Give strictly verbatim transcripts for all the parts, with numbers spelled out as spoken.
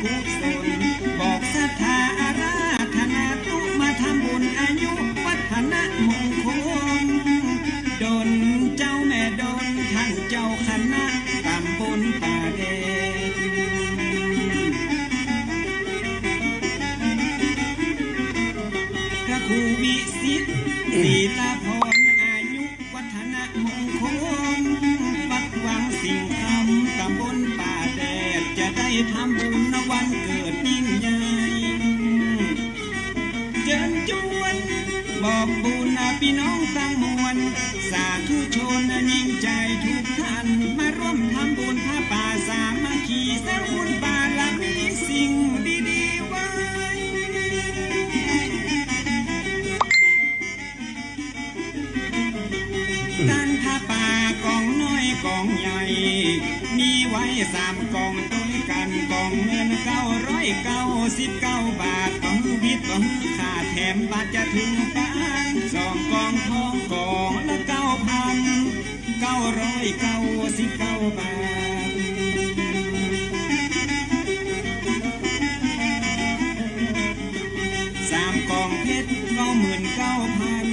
กุศล บอกศรัทธาอาราธนาตุ๊ มาทำบุญอายุวัฒนมงคล ดลเจ้าแม่ดล ท่านเจ้าคณะตำบลป่าแดด พระครูวิสิทธิ์ ศิลาพร อายุ วัฒนมงคล วัดวังสิงห์คำ ตำบลป่าแดด จะได้ทำบุญวันเกิดยิ่งใหญ่ เจิญจวนบอกบุญปี้น้องตังมวล สาธุชนยิ่งใจ๋ทุกท่าน มาร่วมทำบุญผ้าป่าสามัคคี สร้างบุญบารมีสิ่งดีๆไว้ ตังผ้าป่ากองน้อยกองใหญ่ มีไว้สามกองตวยกั๋น กองเงินเก้าร้อยเก้าสิบเก้าบาท ของวิทย์ของข้าแถมบาทจะเถิงปาน สองกองทองกองละเก้าพันเก้าร้อยเก้าสิบเก้าบาท สามกองเพชรเก้าหมื่นเก้าพัน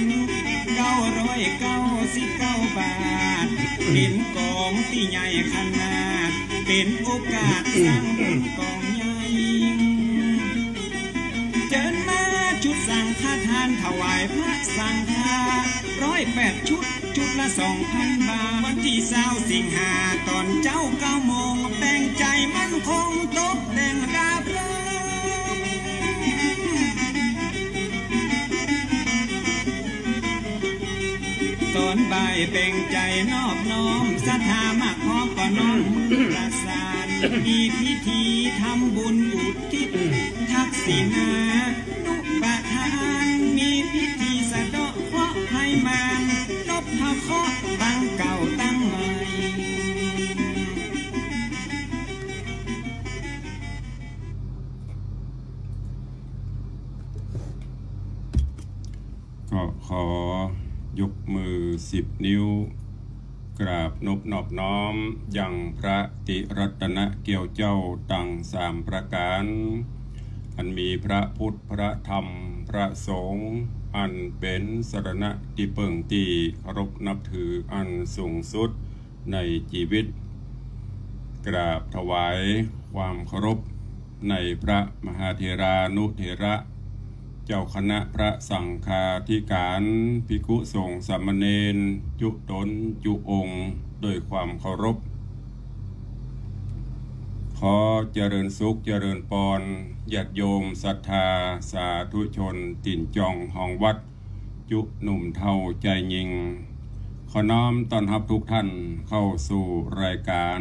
เก้าร้อยเก้าสิบเก้าบาท เป๋นกองตี้ใหญ่ขนาด เป๋นโอกาสสร้างบุญกองใหญ่ เจิญมาชุดสังฆทานถวายพระสังฆา ร้อยแปดชุด ชุดละสองพันบาท วันตี้ซาวสิงหา ต๋อนเจ๊าเก้าโมง แป๋งใจ๋มั่นคงตกแต่งราบรื่น ต๋อนบ่ายแป๋งใจ๋นอบน้อม ศรัทธามาพร้อมก็น้อมมือประสาน มีพิธีทำบุญอุทิศทักษิณานุปทาน มีพิธีสะเดาะเคราะห์ภัยมาร ลบเคราะห์ตังเก่าตังใหม่ ก็ขอยกมือสิบนิ้ว กราบนบนอบน้อมยังพระติรัตนเกี้ยวเจ้าตังสามประก๋าน อันมีพระพุทธ พระธรรม พระสงฆ์ อันเป๋นสรณะตี้เปิ้งตี้เคารพนับถืออันสูงสุดในจีวิต กราบถวายความเคารพในพระมหาเถรานุเถระ เจ้าคณะพระสังฆาธิการ ภิกขุสงฆ์สามเณร จุ๊ต๋นจุ๊องค์ โดยความเคารพ ขอเจริญสุขเจริญปอน ญาติโยมศรัทธาสาธุชน ตี๋นจองฮองวัด จุ๊หนุ่มเฒ่าจายญิง ขอน้อมต้อนฮับทุกท่านเข้าสู่รายการ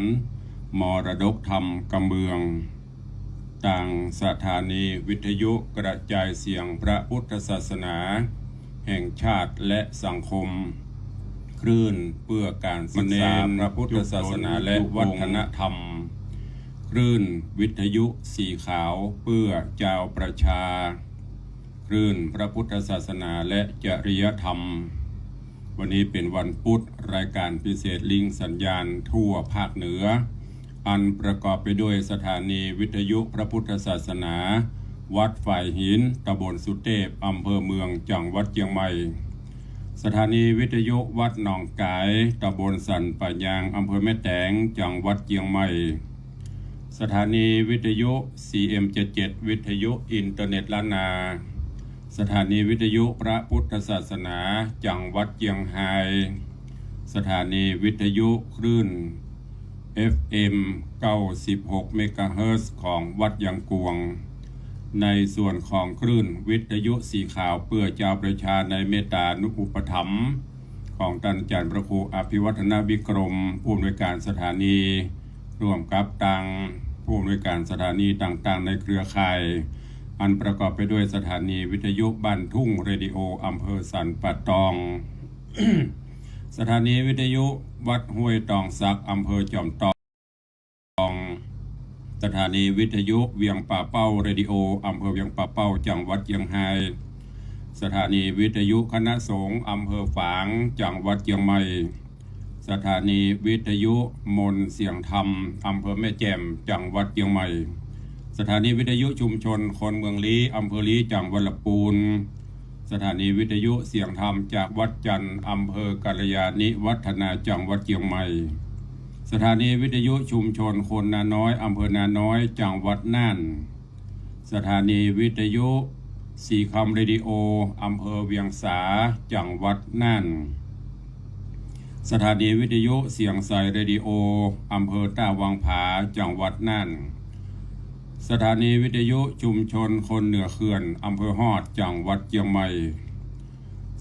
มรดกธรรมกำเมือง ตางสถานีวิทยุกระจายเสียงพระพุทธศาสนาแห่งชาติและสังคม คลื่นเพื่อการศึกษาพระพุทธศาสนาและวัฒนธรรม คลื่นวิทยุสีขาวเพื่อจาวประชา คลื่นพระพุทธศาสนาและจริยธรรม วันนี้เป๋นวันพุธ รายการพิเศษลิงก์สัญญาณทั่วภาคเหนือ อันประกอบไปด้วยสถานีวิทยุพระพุทธศาสนา วัดฝายหิน ตำบลสุเตพ อำเภอเมือง จังหวัดเจียงใหม่ สถานีวิทยุวัดหนองก๋าย ตำบลสันป่ายาง อำเภอแม่แตง จังหวัดเจียงใหม่ สถานีวิทยุ ซีเอ็มเจ็ดเจ็ด วิทยุอินเทอร์เน็ตล้านนา สถานีวิทยุพระพุทธศาสนา จังหวัดเจียงฮาย สถานีวิทยุคลื่น เอฟเอ็ม เก้าสิบหก เมกะเฮิรตซ์ ของวัดยางกวง ในส่วนของคลื่นวิทยุสีขาวเพื่อจาวประชาในเมตตานุปถัมภ์ ของต้านอาจ๋ารย์พระครูอภิวัฒนวิกรม ผู้อำนวยการสถานี ร่วมกับตางผู้อำนวยการสถานีต่างๆ ในเครือข่าย อันประกอบไปด้วยสถานีวิทยุบ้านทุ่งเรดิโอ อำเภอสันป่าตอง สถานีวิทยุวัดห้วยตองสัก อำเภอจอมตอง สถานีวิทยุเวียงป่าเป้าเรดิโอ อำเภอเวียงป่าเป้า จังหวัดเจียงฮาย สถานีวิทยุคณะสงฆ์ อำเภอฝาง จังหวัดเจียงใหม่ สถานีวิทยุมนต์เสียงธรรม อำเภอแม่แจ่ม จังหวัดเจียงใหม่ สถานีวิทยุชุมชนคนเมืองลี้ อำเภอลี้ จังหวัดละปูน สถานีวิทยุเสียงธรรมจากวัดจันทน์ อำเภอกัลยาณิวัฒนา จังหวัดเจียงใหม่ สถานีวิทยุชุมชนคนนาน้อย อำเภอนาน้อย จังหวัดน่าน สถานีวิทยุสีคำเรดิโอ อำเภอเวียงสา จังหวัดน่าน สถานีวิทยุเสียงใสเรดิโอ อำเภอต้าวังผา จังหวัดน่าน สถานีวิทยุชุมชนคนเหนือเขื่อน อำเภอฮอด จังหวัดเจียงใหม่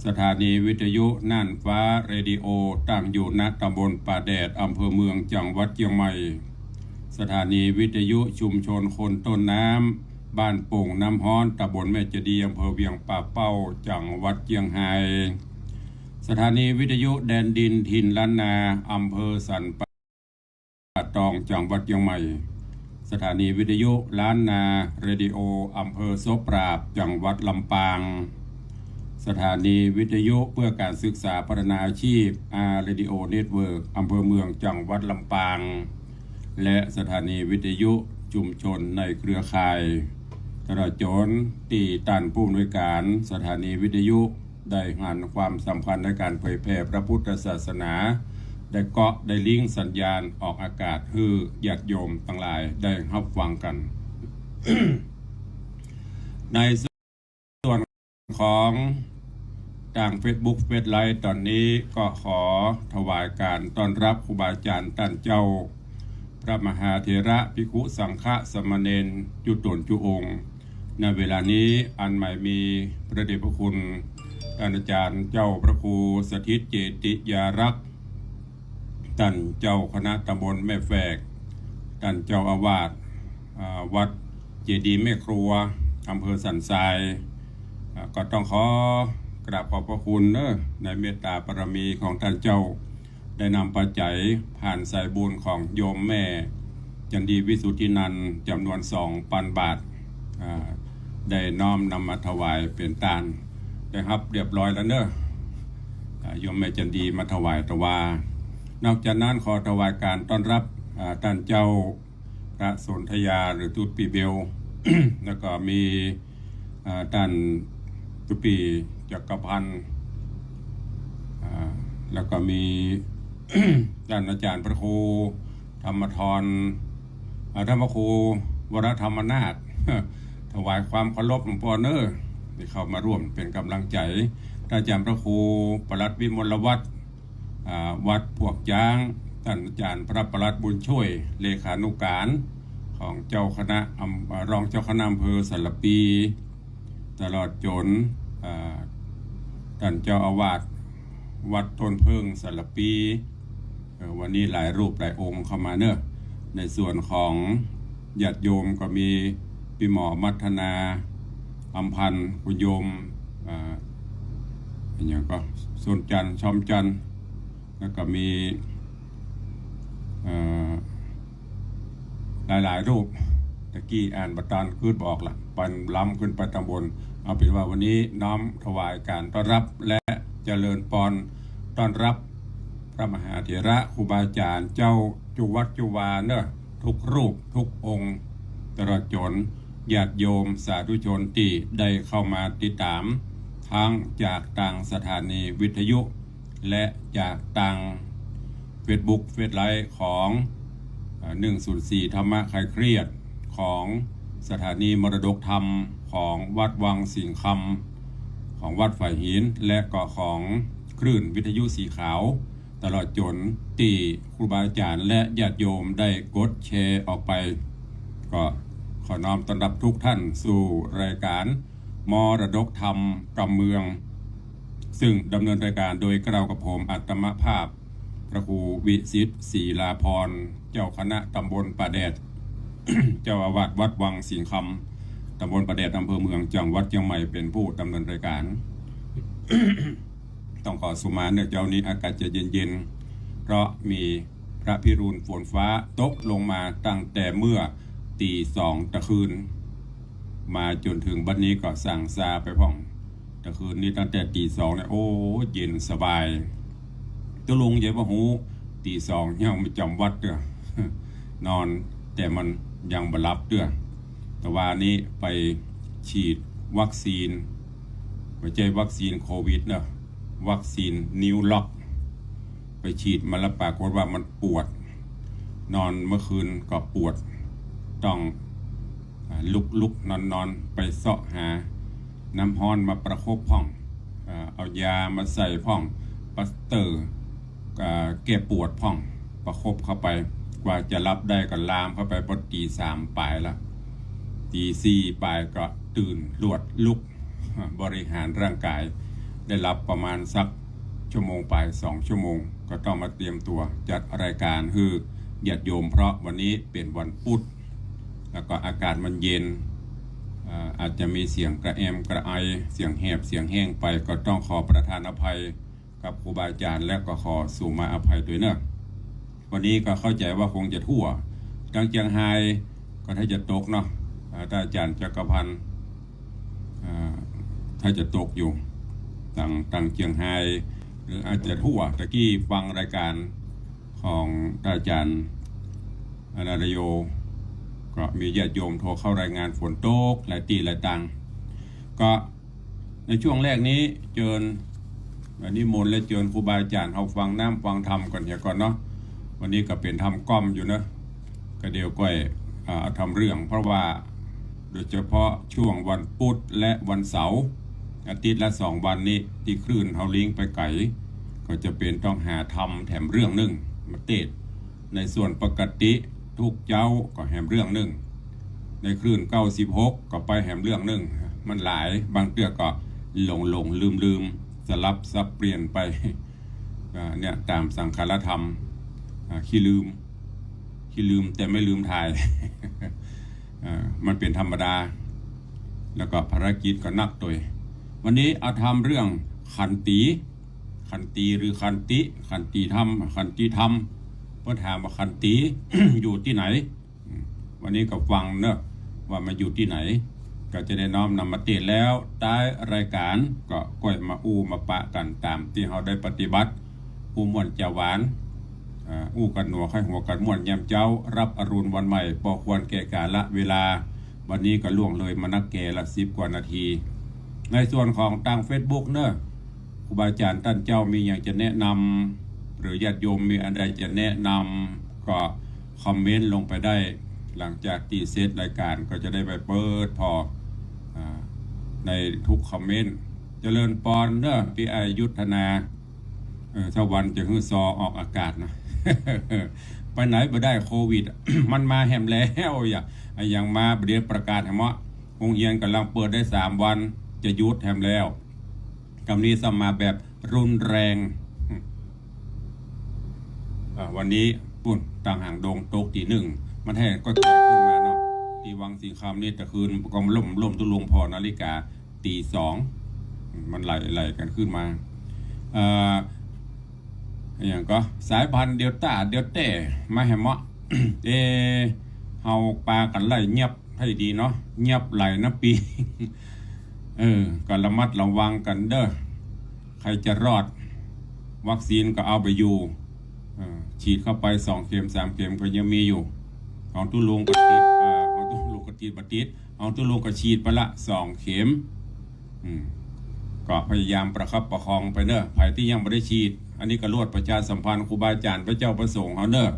สถานีวิทยุน่านฟ้าเรดิโอ ตั้งอยู่ ณ ตำบลป่าแดด อำเภอเมือง จังหวัดเจียงใหม่ สถานีวิทยุชุมชนคนต้นน้ำ บ้านโป่งน้ำฮ้อน ตำบลแม่เจดีย์ อำเภอเวียงป่าเป้า จังหวัดเจียงฮาย สถานีวิทยุแดนดินถิ่นล้านนา อำเภอสันป่าตอง จังหวัดเจียงใหม่ สถานีวิทยุล้านนาเรดิโอ อำเภอโสะปราบ จังหวัดลำปาง สถานีวิทยุเพื่อการศึกษาพัฒนาอาชีพ อาร์ เรดิโอ เน็ตเวิร์ก อำเภอเมือง จังหวัดลำปาง และสถานีวิทยุชุมชนในเครือข่าย ตลอดจ๋นตี้ต้านผู้อำนวยการสถานีวิทยุได้หันความสำคัญในการเผยแผ่พระพุทธศาสนา ได้เกาะได้ลิงก์สัญญาณออกอากาศหื้อญาติโยมตังหลายได้ฮับฟังกั๋น ในส่วนของตางเฟซบุ๊ก เฟซไลฟ์ ต๋อนนี้ก็ขอถวายก๋านต้อนฮับครูบาอาจ๋ารย์ต้านเจ้า พระมหาเถระ ภิกขุ สังฆะ สามเณร จุ๊ต๋นจุ๊องค์ ณ เวลานี้อันหมายมีพระเดชพระคุณ ต้านอาจ๋ารย์เจ้าพระครูสถิตเจติยารักษ์ ต้านเจ้าคณะตำบลแม่แฝก ต้านเจ้าอาวาส อ่า วัดเจดีย์แม่ครัว อำเภอสันทราย อ่า ก็ต้องขอกราบขอบพระคุณเนอะ ในเมตตาบารมีของต้านเจ้า ได้นำปัจจัยผ่านสายบุญของโยมแม่จันดีวิสุทธินันท์ จ๋ำนวนสองปันบาท อ่า ได้น้อมนำมาถวายเป๋นตาน ได้ฮับเรียบร้อยแล้วเนอะ อ่า โยมแม่จันดีมาถวายตะวา นอกจากนั้นขอถวายก๋านต้อนฮับ อ่า ต้านเจ้าพระสนธยาหรือตุ๊ดปี้เบล แล้วก็มี อ่า ต้านตุ๊ดปี้จักรพันธ์ อ่า แล้วก็มี ต้านอาจ๋ารย์พระครูธรรมธร อ่า ต้านพระครูวรธรรมนาถ ถวายความเคารพหลวงป้อเนอะ ได้เข้ามาร่วมเป๋นก๋ำลังใจ๋ ต้านอาจ๋ารย์พระครูปลัดวิมลวัฒน์ อ่า วัดพวกจ๊าง ต้านอาจ๋ารย์พระปลัดบุญช่วย เลขานุก๋านของเจ้าคณะอำ อ่า รองเจ้าคณะอำเภอสารภี ตลอดจ๋น อ่า ต้านเจ้าอาวาสวัดต้นเพิ่งสารภี เอ่อ วันนี้หลายรูปหลายองค์เข้ามาเนอะ ในส่วนของญาติโยมก็มีปี้หมอมัทนา อำพันธ์ คุณโยม อ่า อะหยังก็ สนจันทร์ ชอมจันทร์ แล้วก็มี เอ่อ หลายๆ รูป ตะกี้อ่านบ่ตัน กึ๊ดบ่ออกละ ปันล้ำขึ้นไปตางบน เอาเป๋นว่าวันนี้น้อมถวายก๋านต้อนฮับ และเจริญปอนต้อนฮับพระมหาเถระครูบาอาจ๋ารย์เจ้าจุวัดจุวาเนอะ กู้รูปกู้องค์ ตลอดจ๋นญาติโยมสาธุชนตี้ได้เข้ามาติดต๋าม ตึงจากตางสถานีวิทยุ และจากตางเฟซบุ๊ก เฟซไลฟ์ของ เอ่อ หนึ่งศูนย์สี่ ธรรมะคลายเครียด ของสถานีมรดกธรรม ของวัดวังสิงห์คำ ของวัดฝายหิน และก็ของคลื่นวิทยุสีขาว ตลอดจ๋นตี้ครูบาอาจ๋ารย์และญาติโยมได้กดแชร์ออกไป ก็ขอน้อมต้อนฮับกู้ต้านสู่รายก๋านมรดกธรรมกำเมือง ซึ่งดำเนินรายก๋านโดยเกล้ากับผมอัตมภาพ พระครูวิสิทธิ์ ศิลาพร เจ้าคณะตำบลป่าแดด เจ้าอาวาสวัดวังสิงห์คำ ตำบลป่าแดด อำเภอเมือง จังหวัดเจียงใหม่ เป๋นผู้ดำเนินรายก๋าน ต้องขอสุมาเนอะ เจ๊านี้อากาศจะเย็นๆ เพราะมีพระพิรุณฝนฟ้าตกลงมาตั้งแต่เมื่อตี๋สองตะคืน มาจ๋นเถิงบัดนี้ก็ส่างซาไปพ่อง ตะคืนนี้ตั้งแต่ตี๋สองเนี่ย โอ้ เย็นสบาย ตุ๊ลุงเยาบ่ฮู้ ตี๋สองยังบ่จ๋ำวัดเตื้อ นอนแต่มันยังบ่หลับเตื้อ ตะวานี้ไปฉีดวัคซีน บ่ใจ้วัคซีนโควิดเนาะ วัคซีนนิ้วล็อก ไปฉีดมาแล้วปรากฏว่ามันปวด นอนเมื่อคืนก็ปวด ต้อง อ่า ลุกๆ นอนๆ ไปเซาะหาน้ำฮ้อนมาประคบพ่อง อ่า เอายามาใส่พ่อง ปลาสเตอร์ อ่า แก้ปวดพ่อง ประคบเข้าไป กว่าจะหลับได้ก็ลามเข้าไปพอตีสามป๋ายละ ตีสี่ป๋ายก็ตื่นลวดลุก บริหารร่างกาย ได้หลับประมาณสักชั่วโมงป๋าย สองชั่วโมง ก็ต้องมาเตรียมตัวจัดรายการหื้อญาติโยม เพราะวันนี้เป๋นวันปุธ แล้วก็อากาศมันเย็น อ่า อาจจะมีเสียงกระแอมกระไอ เสียงแหบเสียงแห้งไป ก็ต้องขอประทานอภัยกับครูบาอาจารย์ และก็ขอสูมาอภัยตวยเนาะ วันนี้ก็เข้าใจ๋ว่าคงจะทั่ว ตังเจียงฮายก็ถ้าจะตกเนาะ อ่า ถ้าอาจารย์จักรพันธ์ อ่า ถ้าจะตกอยู่ ตัง ตังเจียงฮาย หรืออาจจะทั่ว ตะกี้ฟังรายการของท่านอาจารย์อนาลโย ก็มีญาติโยมโทรเข้ารายงานฝนตกหลายตี้หลายตัง ก็ในช่วงแรกนี้เจิญ นิมนต์และเจิญครูบาอาจารย์เฮาฟังน้ำฟังธรรมก่อนเหียก่อนเนาะ วันนี้ก็เป๋นธรรมก้อมอยู่เนาะ ก็เดี๋ยวก้อย อ่า เอาธรรมเรื่อง เพราะว่าโดยเฉพาะช่วงวันปุธและวันเสาร์ อาทิตย์ละสองวันนี้ ตี้คลื่นเฮาลิงก์ไปไก๋ ก็จะเป๋นต้องหาธรรมแถมเรื่องนึ่งมาเตศน์ ในส่วนปกติทุกเจ๊าก็แหมเรื่องนึ่ง ในคลื่นเก้าสิบหกก็ไปแหมเรื่องนึ่ง มันหลาย บางเตื้อก็หลงๆ ลืมๆ สลับสับเปลี่ยนไป อ่า เนี่ย ต๋ามสังขารธรรม อ่า ขี้ลืม ขี้ลืมแต่ไม่ลืมถ่าย อ่า มันเป๋นธรรมดา แล้วก็ภารกิจก็นักตวย วันนี้เอาธรรมเรื่องขันตี ขันตีหรือขันติ ขันติธรรม ขันติธรรม เปิ้นถามว่าขันติ อยู่ตี้ไหน อืม วันนี้ก็ฟังเนาะ ว่ามันอยู่ตี้ไหน ก็จะได้น้อมนำมาเตศน์ แล้วท้ายรายการก็ก้อยมาอู้มาปะกั๋นต๋ามตี้เฮาได้ปฏิบัติ อู้ม่วนจาหวาน อ่า อู้กั๋นหนัวไข้หัวกั๋นม่วนยามเจ๊า รับอรุณวันใหม่ ปอควรแก่กาละเวลา วันนี้ก็ล่วงเลยมานักแก่ละสิบกว่านาที ในส่วนของตางเฟซบุ๊กเนาะ ครูบาอาจารย์ต้านเจ้ามีหยังจะแนะนำ หรือญาติโยมมีอันใดจะแนะนำ ก็คอมเมนต์ลงไปได้ หลังจากตี้เสร็จรายการก็จะได้ไปเปิดผ่อ อ่า ในทุกคอมเมนต์ เจริญปอนเนาะ ปี้อ้ายยุทธนา เออ ถ้าวันจะหื้อซอออกอากาศนะ ไปไหนบ่ได้ โควิด มันมาแหมแล้ว อย่า อะหยังมาบ่ได้ประกาศแหมเนาะ โฮงเฮียนก่ำลังเปิดได้สามวัน จะหยุดแหมแล้ว กำนี้ซ้ำมาแบบรุนแรง อ่า วันนี้ปุ้น ตางหางดงตกตี้นึ่ง มันแห้งก็แตกขึ้นมาเนาะ ตี้วังสิงห์คำนี่ตะคืนก็ล่ม ล่มตุ๊ลุงผ่อนาฬิกา ตี้สอง มันไหล ไหลกั๋นขึ้นมา เอ่อ อะหยังก็ สายพันธุ์เดลต้า เดลต้า มาแหมเนาะ เอ เฮาปากั๋นไล่เงียบ ให้ดีเนาะ เงียบไหลน้ำปี เออ ก็ระมัดระวังกั๋นเด้อ ใผจะรอด วัคซีนก็เอาบ่อยู่ เออ ฉีดเข้าไปสองเข็มสามเข็มก็ยังมีอยู่ ของตุ๊ลุงก็ติด เอ่อ ของตุ๊ลุงก็ติดบ่ติด ของตุ๊ลุงก็ฉีดไปละสองเข็ม อืม ก็พยายามประคับประคองไปเนาะ ใผตี้ยังบ่ได้ฉีด อันนี้ก็รวดประชาสัมพันธ์ครูบาอาจารย์พระเจ้าพระสงฆ์เฮาเนาะ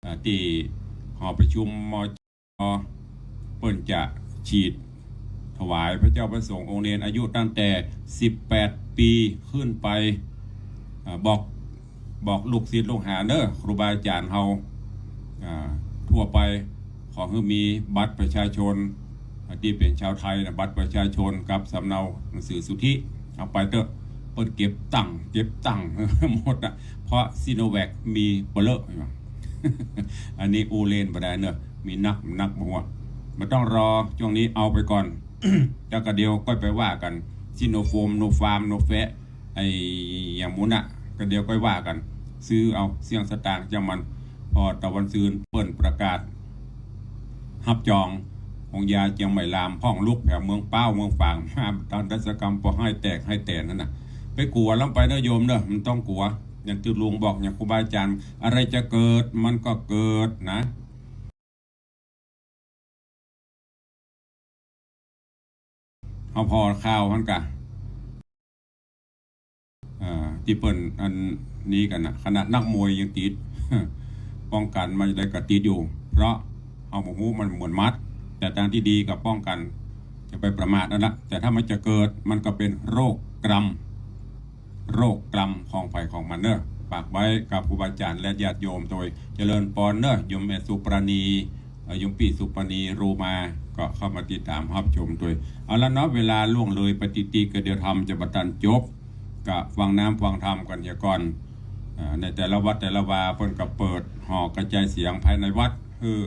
อ่า ตี้หอประชุม มจ. เปิ้นจะฉีดถวายพระเจ้าพระสงฆ์องค์เณรอายุตั้งแต่สิบแปดปีขึ้นไป อ่า บอก บอกลูกศิษย์ลูกหาเนาะ ครูบาอาจารย์เฮา อ่า ทั่วไป ขอหื้อมีบัตรประชาชน ตี้เป๋นชาวไทยนะ บัตรประชาชนกับสำเนาหนังสือสุทธิ เอาไปเต๊อะ เปิ้นเก็บตังค์ เก็บตังค์ หมดอะ เพราะซิโนแวคมีเป๋อเลอะ อันนี้อู้เล่นบ่ได้เนาะ มีนัก นักบ่ฮู้ บ่ต้องรอ จ้วงนี้เอาไปก่อน แล้วก็เดี๋ยวก้อยไปว่ากั๋น ซิโนโฟม โนฟาร์ม โนแฟะ ไอ้หยังหมู่น่ะ ก็เดี๋ยวก้อยว่ากั๋น ซื้อเอาเสี้ยงสตางค์จามัน ผ่อตะวันซืนเปิ้นประกาศฮับจอง โฮงยาเจียงใหม่ลามพ่องลุกแผวเมืองป๊าวเมืองฝาง มาต้านรัชกำปอให้แตกให้แตนหั้นน่ะ ไปกั๋วลำไปเนาะโยมเนาะ บ่ต้องกั๋ว อย่างตุ๊ลุงบอก อย่างครูบาอาจารย์ อะไรจะเกิดมันก็เกิดนะ เฮาผ่อข่าวหั้นกา เอ่อ ตี้เปิ้นอันนี้กั๋นน่ะ ขนาดนักมวยยังติด ป้องกั๋นมาจะได้ก็ติดอยู่ เพราะเฮาบ่ฮู้มันเหมือนหมัด แต่ตางตี้ดีก็ป้องกั๋น จะไปประมาทนั่นละ แต่ถ้ามันจะเกิด มันก็เป๋นโรคกรรม โรคกรรมของใผของมันเนาะ ฝากไว้กับครูบาอาจ๋ารย์และญาติโยมตวย เจริญปอนเนาะ โยมแม่สุปราณี เอ่อ โยมปี้สุปราณี รู้มา ก็เข้ามาติดต๋ามฮับชมตวย เอาละเนาะ เวลาล่วงเลยไปติดๆ ก็เดี๋ยวธรรมจะบ่ตันจบ ก็ฟังน้ำฟังธรรมกั๋นเหียก่อน อ่า ในแต่ละวัดแต่ละวาเปิ้นก็เปิดหอกระจายเสียงภายในวัด หื้อ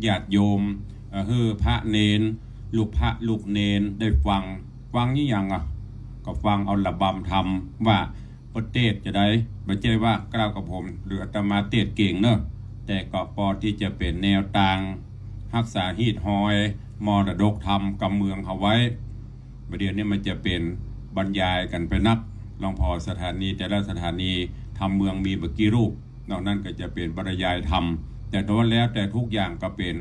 ญาติโยม เอ่อ หื้อพระเณร ลูกพระลูกเณรได้ฟัง ฟังอะหยังอะ ก็ฟังเอาระบำธรรมว่า เปิ้นเตสน์จะได้ บ่ใจ้ว่ากล่าวกับผม หรืออาตมาเตสน์เก่งเนาะ แต่ก็ปอตี้จะเป๋นแนวตางฮักษาฮีตฮอยมรดกธรรมกำเมืองเฮาไว้ บ่าเดี่ยวนี้มันจะเป๋นบรรยายกั๋นไปนัก ลองผ่อสถานีแต่ละสถานี ธรรมเมืองมีบ่กี่รูป นอกนั้นก็จะเป๋นบรรยายธรรม แต่ล้วนแล้วแต่ทุกอย่างก็เป๋น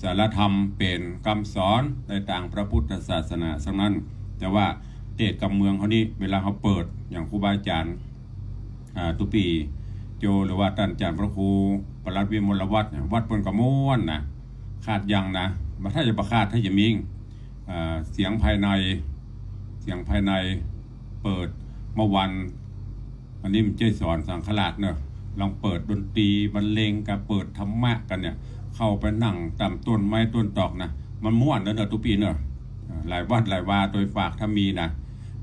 สารธรรม เป๋นกำสอนในตางพระพุทธศาสนาทั้งนั้น แต่ว่าเตสน์กำเมืองเฮานี้ เวลาเฮาเปิด อย่างครูบาอาจ๋ารย์ อ่า ตุ๊ปี้โจ หรือว่าต้านอาจ๋ารย์พระครูปลัดวิมลวัฒน์เนี่ย วัดเปิ้นก็ม่วนนะ ขาดอย่างนะ บ่ถ้าจะบ่ขาด ถ้าจะมี อ่า เสียงภายใน เสียงภายใน เปิดเมื่อวัน อันนี้มันใจ้สอนสังฆราชเนาะ ลองเปิดดนตรีบรรเลงกับเปิดธรรมะกั๋นเนี่ย เข้าไปนั่งต๋ามต้นไม้ต้นตอกนะ มันม่วนเนาะ ตุ๊ปี้เนาะ อ่า หลายวัดหลายวาตวย ฝากถ้ามีนะ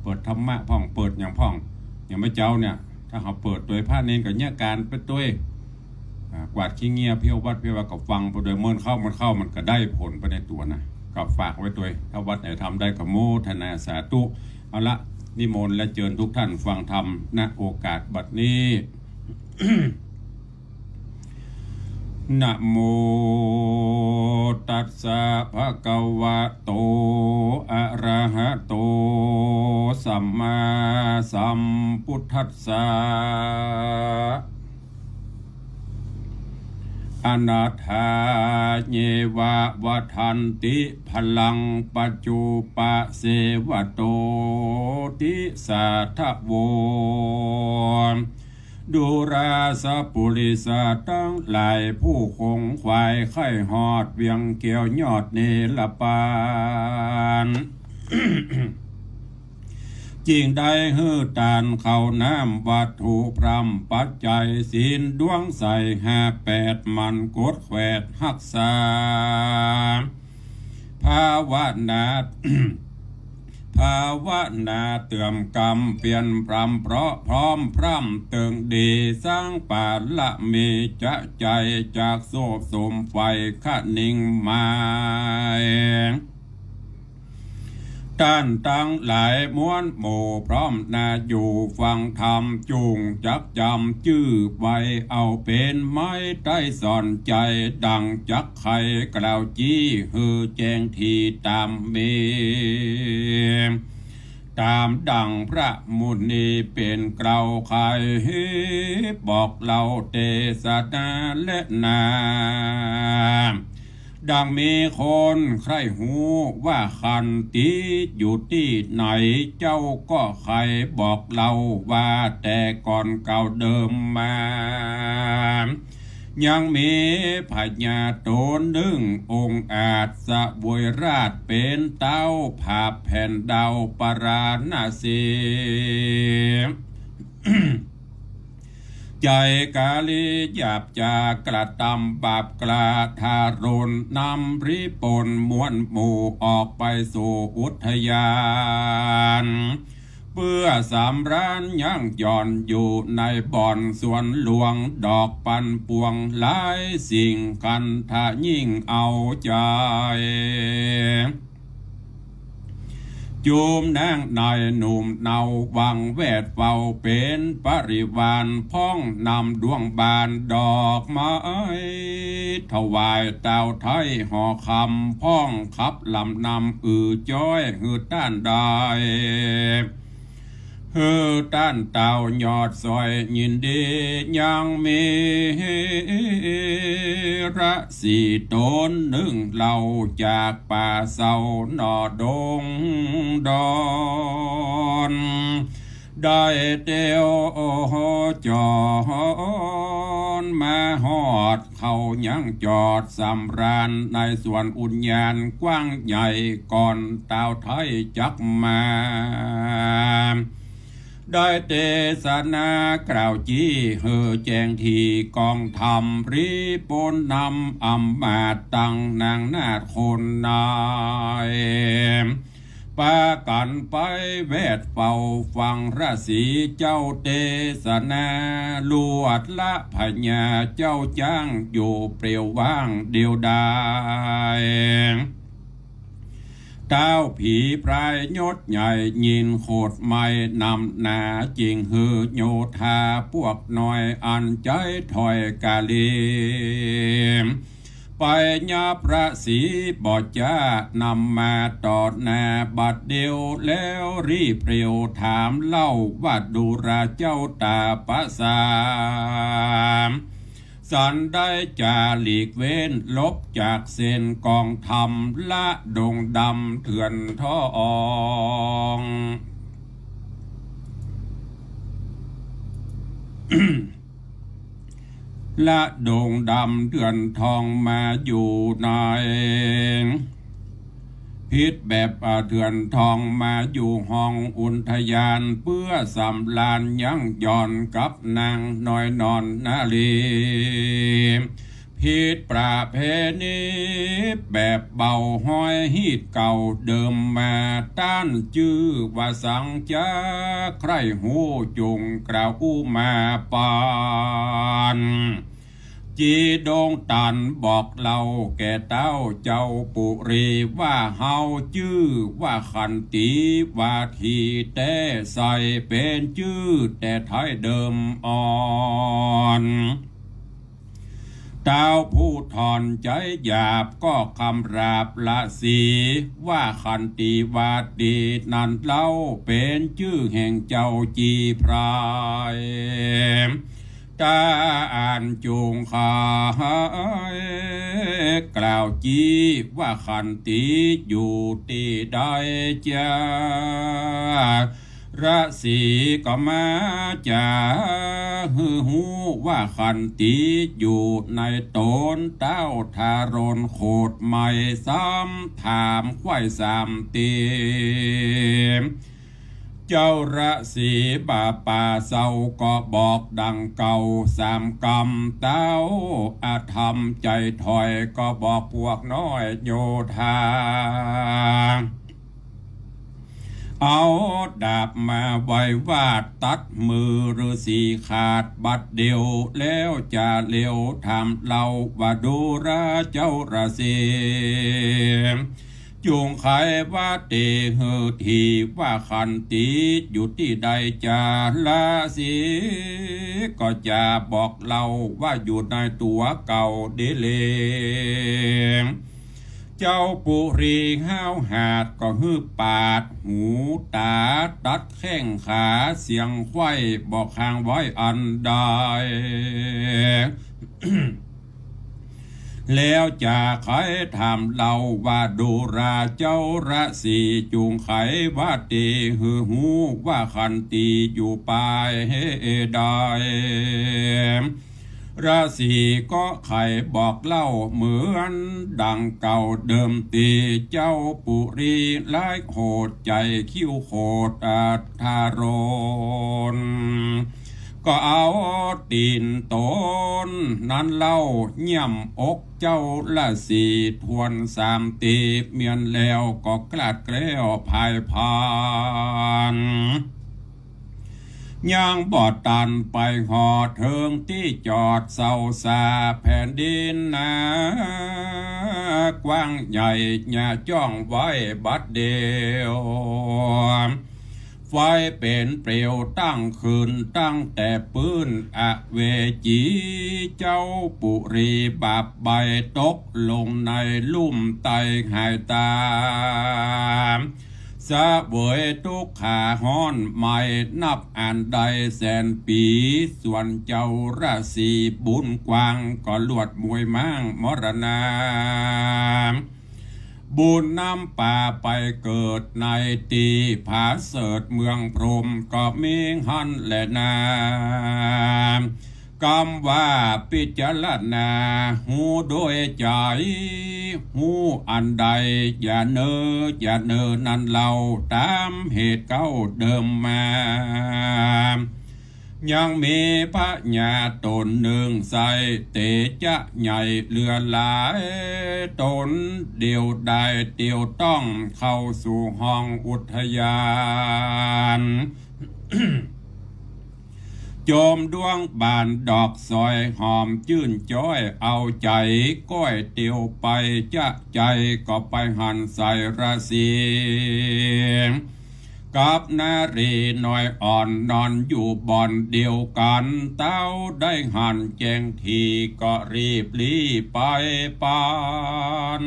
เปิดธรรมะพ่อง เปิดหยังพ่อง อย่างแม่เจ้าเนี่ย ถ้าเฮาเปิดตวย พระเณรก็เยียะก๋านไปตวย อ่า กวาดขี้เงี้ยเพี้ยววัดเพี้ยววาก็ฟังไปตวย เมินเข้ามันเข้า มันก็ได้ผลไปในตั๋วนะ ก็ฝากไว้ตวย ถ้าวัดไหนทำได้ก็โมทนาสาธุ เอาละ นิมนต์และเจิญทุกท่านฟังธรรม ณ โอกาสบัดนี้ นะโม ตัสสะ ภะคะวะโต อะระหะโต สัมมาสัมพุทธัสสะ อะนัฏฐา เยวะ วัฏฏันติ พลัง ปัจจุปะเสวะโต ติสาทะโว ดูราสะปุริสะตังหลาย ผู้ขงขวายใค่ฮอดเวียงแก้วยอดเนรปาน จึงได้หื้อตานข้าวน้ำวัตถุพร่ำปัจจัยศีลดวงใสห้าแปด หมั่นกดแขวดฮักษา ภาวนา ภาวนาเติมกำเปียรพร่ำเพราะพร้อมพร่ำเติงดี สร้างปารมีจะใจ๋จากโสมไฟคะนิงมาย ต้านตังหลายมวลหมู่พร้อมนาอยู่ฟังธรรม จุ่งจักจ๋ำจื้อไว้เอาเป๋นไม้ไต้สอนใจ๋ ดั่งจักไขกล่าวจี้หื้อแจ้งทีต๋ามมี ต๋ามดั่งพระมุนีเป๋นกล่าวไขบอกเล่าเตสนาแลนา ดั่งมีคนใคร่ฮู้ว่าขันติอยู่ตี้ไหน เจ้าก็ไขบอกเล่าว่าแต่ก่อนเก่าเดิมมา ยังมีพญาต๋นนึ่งองอาจเสวยราชย์เป๋นเต๊าผาบแผ่นดาวปาราณสี ใจ๋ก๋าลีหยาบจ๋ากระตำบาปกล้าทารุณ นำริปนมวลหมู่ออกไปสู่อุทยาน เปื้อสำราญยั้งหย่อนอยู่ในบ่อนสวนหลวง ดอกปันปวงหลายสิ่ง คันทะยิ่งเอาใจ๋ จุมนางนายหนุ่มเนาวังแวดเฝ้าเป๋นปริวาร พ้องนำดวงบานดอกไม้ ถวายเต้าไท้ห่อคำ พ้องขับลำนำอือจ้อยหื้อต้านได้ หื้อต้านเต้ายอดสวยยินดี ยังมีฤๅษีต๋นนึ่งเล่า จากป่าเซาหนอดงดอน ได้เตียวจ๋อนมาฮอด เขายังจอดสำราญ ในสวนอุญญาณกว้างใหญ่ ก่อนต้าวไท้จักมา ได้เตสนากล่าวจี้ หื้อแจ้งถี่กองธรรม รีบโปนนำอำมาตย์ ตังนางนาฏคนนาย ปากั๋นไปแวดเฝ้าฟังฤๅษีเจ้าเตสนา ลวดละพญาเจ้าจ๊าง อยู่เปลี่ยวว่างเดียวดาย ต้าวผีพรายยศใหญ่ ยินโขดไหม้นำหนา จึงหื้อโยธาปวกน้อย อันใจ๊ถอยกาลี ไปยับฤๅษีบ่จ๊า นำมาต่อหน้าบัดเดียว แล้วรีบเร็วถามเล่า ว่าดูราเจ้าต๋าประสา สันได้จาหลีกเว้น ลบจากเส้นกองธรรม ละดงดำเถื่อนทอง ละดงดำเถื่อนทองมาอยู่ใน ผิดแบบ อ่า เถื่อนทองมาอยู่ห้องอุทยาน เปื้อสำราญยั้งหย่อนกับนางน้อยนอนนารี ผิดประเพณีแบบเบาฮ้อยฮีตเก่าเดิมมา ต้านจื้อว่าสังจ๊า ใคร่ฮู้จุ่งกล่าวอู้มาปัน จีดงตันบอกเล่าแก่เต้าเจ้าปุรี ว่าเฮาจื้อว่าขันตี ว่าถี่แต๊ใส่เป๋นจื้อแต่ไท้เดิมอ่อน เต้าผู้ถ่อนใจ๋หยาบก็คำราบฤๅษี ว่าขันติวาตีนั้นเล่า เป๋นจื้อแห่งเจ้าจีพราย ต้านจุ่งใค่กล่าวจี้ ว่าขันติอยู่ตี้ใดจ๊า ฤๅษีก็มาจ๋า หื้อฮู้ว่าขันติอยู่ในต๋น เต้าทารนโขดไหม้ ซ้ำถามไขว้สามตี้ เจ้าฤๅษีบ่าป่าเซาก็บอกดังเก่าสามกำ เต้าอธรรมใจ๋ถอยก็บอกปวกน้อยโยธา เอาดาบมาไหว้วาด ตัดมือฤๅษีขาดบัดเดียว แล้วจะเลียวถามเล่าว่าดูราเจ้าฤๅษี จุ่งใค่ว่าตี้หื้อถี่ ว่าขันติอยู่ตี้ใดจ๊า ฤๅษีก็จะบอกเล่าว่าอยู่ในตั๋วเก่าดีเล เจ้าปุรีห้าวหาดก็หื้อปาดหูต๋า ตัดแข้งขาเสียงไขว้ บ่ค้างไว้อันใด แล้วจะใค่ถามเล่าว่าดูราเจ้าฤๅษี จุ่งใค่ว่าตี้หื้อฮู้ว่าขันติอยู่ปายใด ฤๅษีก็ใค่บอกเล่าเหมือนดังเก่าเดิมตี้ เจ้าปุรีร้ายโหดใจ๋คิ้วโขดอัธรน ก็เอาตี๋นต๋นนั้นเล่าเยี่ยมอกเจ้าฤๅษีถ้วนสามตี้ เมี้ยนแล้วก็กลาดแคล้วพ่ายพาน ยังบ่ตันไปฮอดเถิงตี้จอดเซาสา แผ่นดินหนากว้างใหญ่ หญ้าจ้องไว้บัดเดียว ไฟเป๋นเปลวตั้งขึ้นตั้งแต่ปื๊น อเวจีเจ้าปุรีบาปใบ้ตกลงในลุ่มไตหายต๋า เสวยตุ๊กขาฮ้อนไม่นับอันใดแสนปี๋ ส่วนเจ้าราศีบุญกว้างก็ลวดมวยม้างมรณา บุญนำปาไปเกิดในตี้ผาเสริฐเมืองพรหมก็มีหั้นแลนา กำว่าพิจารณาฮู้โดยใจ๋ ฮู้อันใดอย่าเนอ อย่าเนอนั้นเล่า ต๋ามเหตุเก้าเดิมมา ยังมีพญาต๋นนึ่งใส่เตจ๊ะใหญ่เหลือหลาย ต๋นเดียวดายเตียวต้องเข้าสู่ห้องอุทยาน โจมดวงบานดอกสอยหอมจื้นจ๊อยเอาใจ๋ ก้อยเตียวไปจ๊ะใจ๋ก็ไปหันใส่ราศี กับนารีน้อยอ่อนนอนอยู่บ่อนเดียวกั๋น เต้าได้หันแจ้งทีก็รีบลี้ไปปั๋น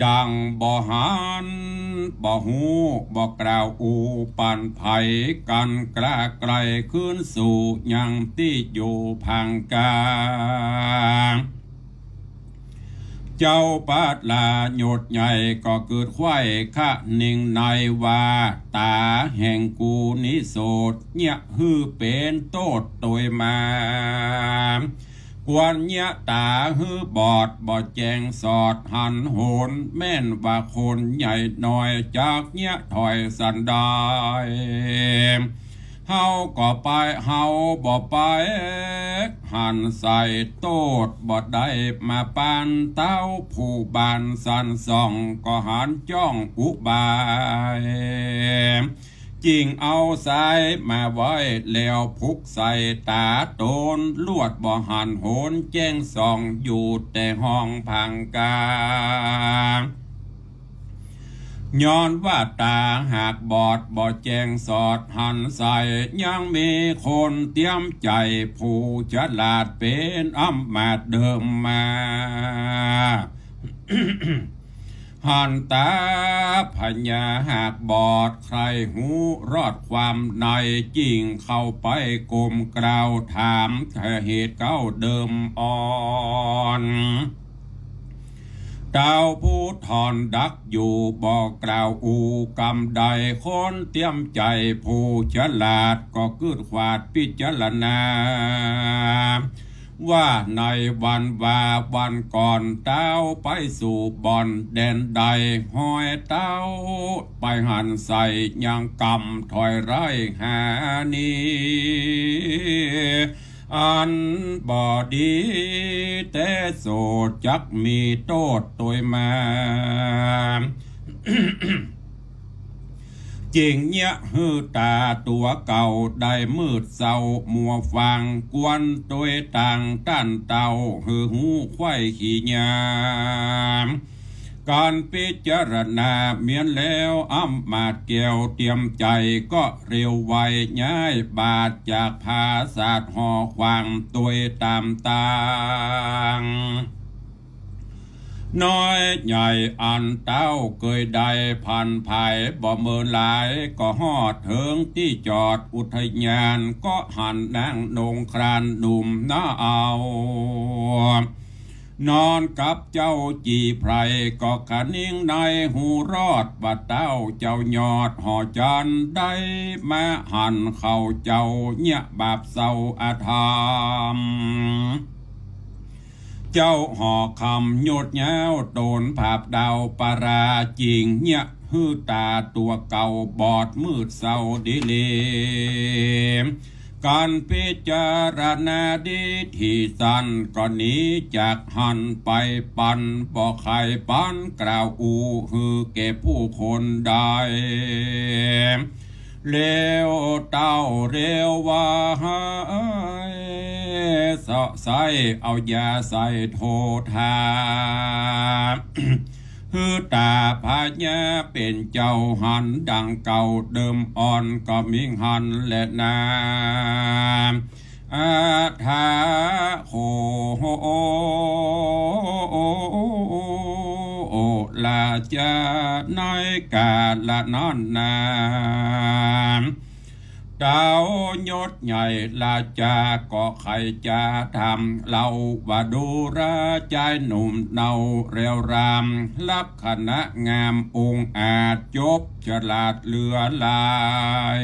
ดั่งบ่หันบ่ฮู้บ่กล่าวอู้ปันใผกั๋น กล้าใกล้คืนสู่ยังตี้อยู่พังกา เจ้าปาดลาหยุดใหญ่ก็เกิดไขว้คะนิงในว่า ต๋าแห่งกูนี้โสด เยียะหื้อเป๋นโต้ษตวยมา ควรเยียะต๋าหื้อบอดบ่แจ้งสอดหันโหน แม่นว่าคนใหญ่น้อยจักเยียะถอยสันดาย เฮาก็ไป เฮาบ่ไปหันใส่โต้ษบ่ได้มาปานเต้า ผู้บานสันส่องก็หันจ้องอุบาย จึ่งเอาสายมาไว้แล้วผูกใส่ต๋าต๋น ลวดบ่หันโหนแจ้งส่องอยู่แต่ห้องพังกา ย้อนว่าต๋าหากบอดบ่แจ้งสอดหันใส่ ยังมีคนเตรียมใจ๋ผู้ฉลาดเป๋นอำมาตย์เดิมมา หันต๋าพญาหากบอดใคร่ฮู้รอดความใน จึ่งเข้าไปก้มกราบถามเหตุเก้าเดิมอ่อน เต้าผู้ถอนดักอยู่บ่กล่าวอู้กำใด คนเตรียมใจ๋ผู้ฉลาดก็กึ๊ดขวาดพิจารณา ว่าในวันวาวันก่อนเต้าไปสู่บ่อนแดนใด ฮอยเต้าไปหันใส่ยังกำถอยไล่หานี้ อันบ่ดี แต่โสดจักมีโต้ษตวยมา จึ่งเยียะหื้อต๋าตั๋วเก่าได้มืดเศร้ามัวฟาง กวนตวยตางต้านเต้าหื้อฮู้ไขว้ขี้ยาม ก๋านพิจารณาเมียนแล้วอำมาตย์แก้วเตรียมใจ๋ก็เร็วไว ย้ายบาทจากผาสาทห่อขว้างตวยต๋ามตาง น้อยใหญ่อันเต้าเกยได้ผันผายบ่เมินหลาย ก็ฮอดเถิงตี้จอดอุทยาน ก็หันนางนงครานหนุ่มหน้าเอา นอนกับเจ้าจีไพร ก็คะนิงในฮู้รอดว่าเต้าเจ้ายอดหอจันทร์ได้มาหันเขาเจ้าเยียะบาปเศร้าอธรรม เจ้าหอคำหยุดยาวต๋นผาบดาวปรา จึ่งเยียะหื้อต๋าตั๋วเก่าบอดมืดเศร้าดีเล ก๋านพิจารณาดีที่สันก็หนีจากหั้นไปปัน บ่ใค่ปันกล่าวอู้หื้อแก่ผู้คนใด แล้วเต้าเร็วว่าหาย เสาะไส้เอายาใส่โทธา หื้อต๋าพญาเป๋นเจ้าหันดังเก่าเดิมอ่อนก็มิหั้นแลนา อาทาโข โอราชา ในกาละนั้นนา เต้ายศใหญ่ราชาก็ใค่จะถาม เฮาว่าดูราชายหนุ่มเนาเรียวราม ลักษณะงามองอาจ จบฉลาดเหลือหลาย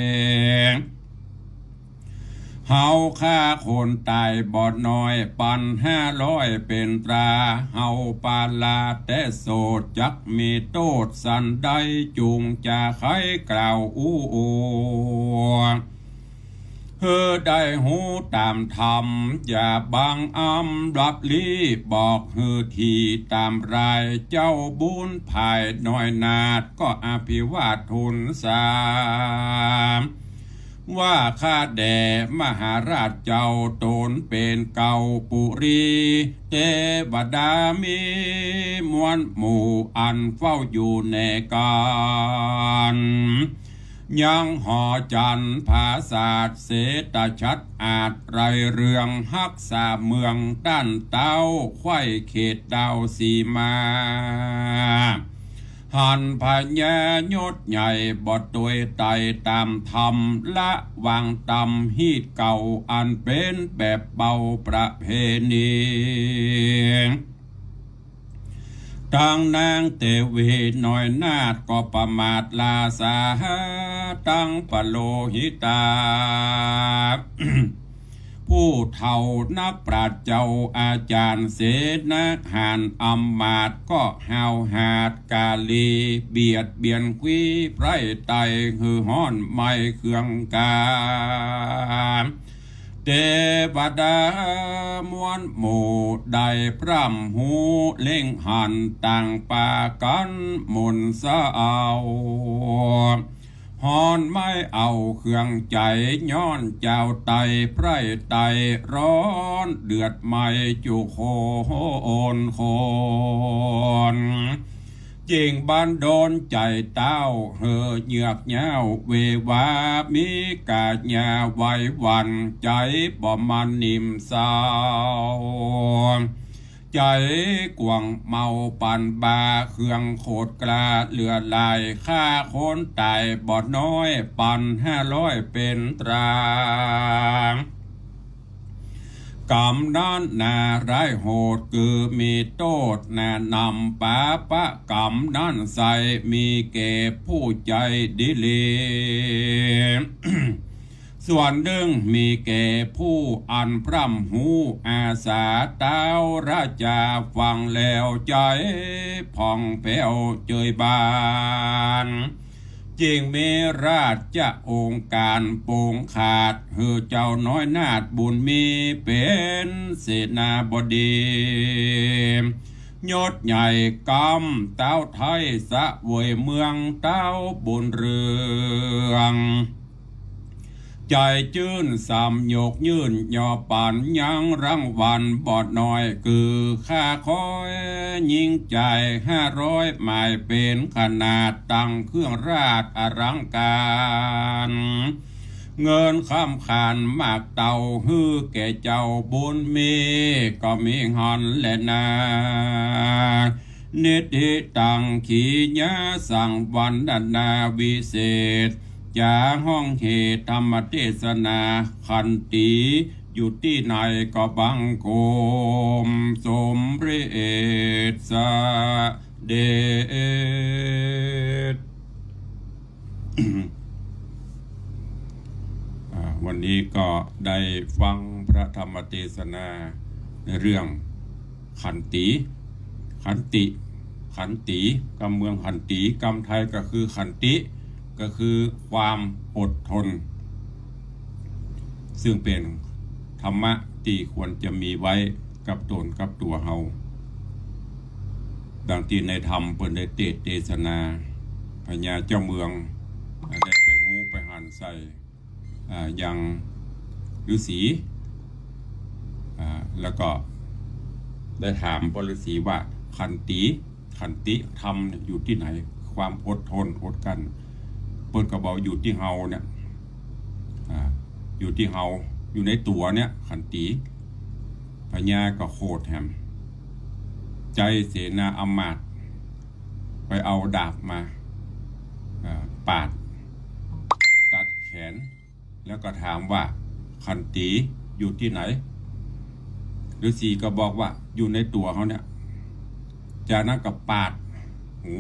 เฮาฆ่าคนต๋ายบ่น้อย ปันห้าร้อยเป๋นตรา เฮาปาลาแต่โสด จักมีโต้ษสันใด จุ่งจะใค่กล่าวอู้ หื้อได้ฮู้ต๋ามธรรม อย่าบังอำลับลี้ บอกหื้อถี่ต๋ามราย เจ้าบุญภายน้อยนาฏ ก็อภิวาททูลสา ว่าข้าแด่มหาราชเจ้า ต๋นเป๋นเกาปุรี เตวดามีมวลหมู่ อันเฝ้าอยู่แนกัน ยังหอจันทร์ผาสาท เสตฉัตรอาจไรเรือง ฮักษาเมืองต้านเต๊า ไขว้เขตดาวสีมา หันพญายศใหญ่ บ่ตวยไต่ต๋ามธรรม ละวางต๋ามฮีตเก่า อันเป๋นแบบเบาประเพณี ตังนางเตวีน้อยนาฏ ก็ประมาทราษา ตังปโลหิตา ผู้เฒ่านักปราชญ์เจ้าอาจ๋ารย์ เสนาหาญอำมาตย์ ก็ห้าวหาญกาลี เบียดเบียนควีไพร่ไต หื้อฮ้อนไหม้เคืองกา เตวดามวลหมู่ ได้พร่ำฮู้เล็งหัน ต่างปากั๋นหมุนเศร้า ฮ้อนไหม้เอาเคืองใจ๋ ย้อนเจ้าไตไพร่ไต ร้อนเดือดไหม้จุโคนคน จึงบันดาลใจ๋เต้า หื้อเยือกเย้าเววา มีก๋ายาไหวหวั่น ใจ๋บ่มั่นนิ่มเศร้า ใจ๋กว้างเมาปันบา เคืองโขดกล้าเหลือหลาย ฆ่าคนต๋ายบ่น้อย ปันห้าร้อยเป๋นตรา กรรมนั้นนาร้ายโหด คือมีโต้ษหนานำ ปาปะกรรมนั้นไส้ มีแก่ผู้ใจ๋ดีหลี ส่วนนึ่งมีแก่ผู้อันพร่ำฮู้อาสา เต้าราชาฟังแล้วใจ๋ผ่องแผ้วเจยบาน จึงมีราชโองการปงขาด หื้อเจ้าน้อยนาฏบุญมี เป๋นเสนาบดี ยศใหญ่กำเต้าไท้ เสวยเมืองเต้าบุญเรือง ใจ๋จื้นสามยกยื่น ย่อปั๋นยังรางวัลบ่น้อย คือค่าคอยยิงใจ๋ห้าร้อย หมายเป๋นขนาด ตังเครื่องราชอลังก๋าร เงินคำขานมากเต้า หื้อแก่เจ้าบุญมี ก็มีหั้นแลนา นิทธิตัง ขีญาสัง วันนาวิเศษ จ๋าฮ้องเหตุธรรมเตสนา ขันตีอยู่ตี้ไหน ก็บังคมสมเร็จเสด็จ อ่า วันนี้ก็ได้ฟังพระธรรมเตสนาในเรื่องขันตี ขันติ ขันตี กำเมืองขันตี กำไทยก็คือขันติ ก็คือความอดทน ซึ่งเป๋นธรรมะตี้ควรจะมีไว้กับต๋นกับตั๋วเฮา ดังตี้ในธรรมเปิ้นได้เตสน์เตสนา พญาเจ้าเมืองได้ไปฮู้ไปหันใส่ อ่า ยังฤๅษี อ่า แล้วก็ได้ถามพ่อฤๅษีว่า ขันติ ขันติธรรมเนี่ยอยู่ตี้ไหน ความอดทนอดกลั้น เปิ้นก็บอกอยู่ตี้เฮาเนี่ย อ่า อยู่ตี้เฮา อยู่ในตั๋วเนี่ย ขันติ พญาก็โขดแหม ใจ๋เสนาอำมาตย์ ไปเอาดาบมา อ่า ปาด ตัดแขน แล้วก็ถามว่า ขันตีอยู่ตี้ไหน ฤๅษีก็บอกว่า อยู่ในตั๋วเฮาเนี่ย จากนั้นก็ปาดหู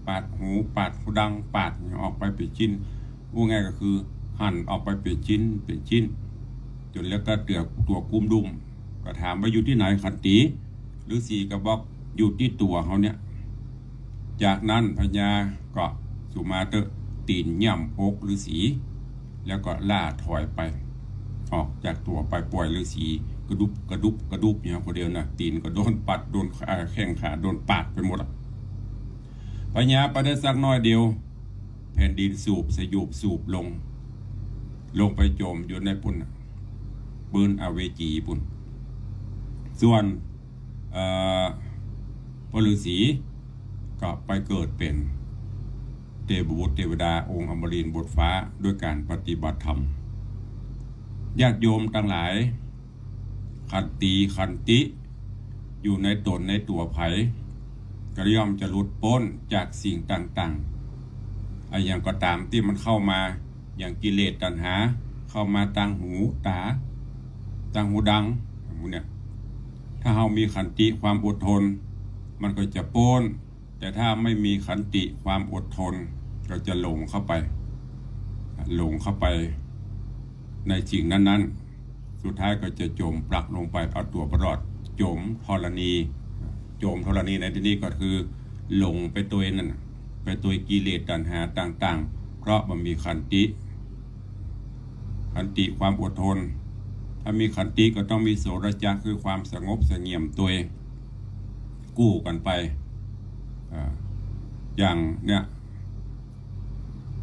ปาดหู ปาดหูดัง ปาดออกไปเป๋นชิ้น ว่าง่ายก็คือหั่นออกไปเป๋นชิ้น เป๋นชิ้น จ๋นแล้วก็เหลือตั๋วกุ้มดุ้ม ก็ถามว่า อยู่ตี้ไหนขันตี ฤๅษีก็บอก อยู่ตี้ตั๋วเฮาเนี่ย จากนั้นพญาก็สุมาเตอะ ตี๋นย่ำอกฤๅษี แล้วก็ล่าถอยไป ออกจากตั๋วไป ป่อยฤๅษี กระดุบกระดุบกระดุบอยู่ผู้เดียวนะ ตี๋นก็โดนปัด โดน เอ่อ แข้งขาโดนปาดไปหมดอะ พญาไปได้สักน้อยเดียว แผ่นดินสูบสยูบสูบลง ลงไปจ๋มอยู่ในปุ้นน่ะ ปื้นอเวจีปุ้น ส่วน เอ่อ พ่อฤๅษีก็ไปเกิดเป๋นเตวบุตรเตวดาองค์อมรินทร์บนฟ้าด้วยก๋านปฏิบัติธรรม ญาติโยมตังหลาย ขันตี ขันติ อยู่ในต๋นในตั๋วใผ ก็ย่อมจะหลุดป๊นจากสิ่งต่างๆ อะหยังก็ต๋ามตี้มันเข้ามา อย่างกิเลสตัณหา เข้ามาตางหูต๋า ตางหูดัง หมู่เนี่ย ถ้าเฮามีขันติความอดทน มันก็จะป๊น แต่ถ้าไม่มีขันติความอดทน ก็จะหลงเข้าไป หลงเข้าไปในสิ่งนั้นๆ สุดท้ายก็จะจ๋มปลักลงไป เอาตั๋วบ่รอด จ๋มธรณี จ๋มธรณีในตี้นี้ก็คือหลงไปตวยนั่นน่ะ ไปตวยกิเลสตัณหาต่างๆ เพราะบ่มีขันติ ขันติความอดทน ถ้ามีขันติก็ต้องมีโสรจะ คือความสงบเสงี่ยมตวย กู้กั๋นไป อ่า อย่างเนี่ย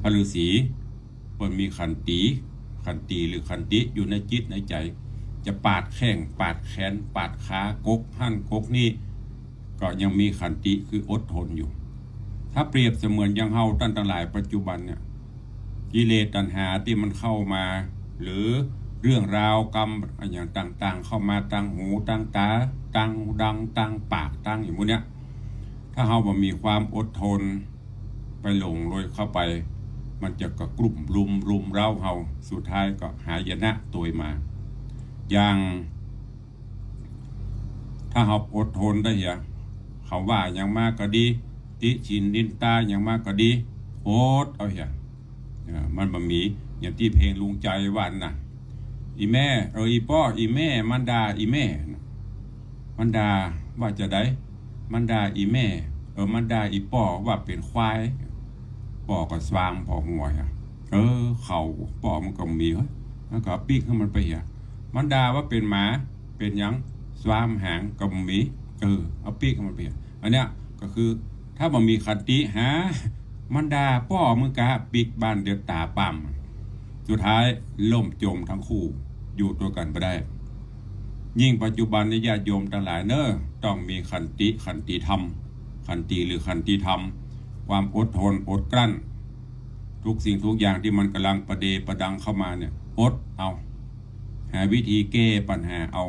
พ่อฤๅษีเปิ้นมีขันติ ขันติหรือขันติอยู่ในจิตในใจ๋ จะปาดแข้ง ปาดแขน ปาดขา กกหั้นกกนี่ ก็ยังมีขันติคืออดทนอยู่ ถ้าเปรียบเสมือนอย่างเฮาต้านตังหลายปัจจุบันเนี่ย กิเลสตัณหาตี้มันเข้ามา หรือเรื่องราวกรรมอะหยังต่างๆ เข้ามาตางหูตางต๋า ตางดัง ตางปาก ตางอย่างหมู่เนี้ย ถ้าเฮาบ่มีความอดทน ไปหลงโลยเข้าไป มันจะกระกรุ่มรุม รุมเร้าเฮา สุดท้ายก็หายนะตวยมา อย่าง ถ้าเฮาอดทนได้เหีย เขาว่าหยังมาก็ดี ติฉินนินตาหยังมาก็ดี อดเอาเหีย เออ มันบ่มี อย่างตี้เพลงลุงใจ๋ว่านั่นน่ะ อี่แม่ เออ อี่ป้อ อี่แม่ มันด่าอี่แม่ มันด่าว่าจาใด มันด่าอี่แม่ เออ มันด่าอี่ป้อว่าเป๋นควาย ป้อก็ซวามผ่อหัวเหีย เออ เขาป้อมันก็มีเฮ้ย มันก็ปิ๊กหื้อมันไปเหีย มันด่าว่าเป๋นหมา เป๋นหยัง ซวามหางก็มี เออ เอาปิ๊กหื้อมันไปเหีย อันเนี้ยก็คือ ถ้าบ่มีขันติหา มันด่าป้อมึงกะปิ๊กบานเดียวต๋าป่ำ สุดท้ายล่มจ๋มตังคู่ อยู่ตวยกั๋นบ่ได้ ยิ่งปัจจุบันนี้ญาติโยมตังหลายเน่อ ต้องมีขันติ ขันติธรรม ขันติหรือขันติธรรม ความอดทนอดกลั้น ทุกสิ่งทุกอย่างตี้มันก่ำลังประเดประดังเข้ามาเนี่ย อดเอา หาวิธีแก้ปัญหาเอา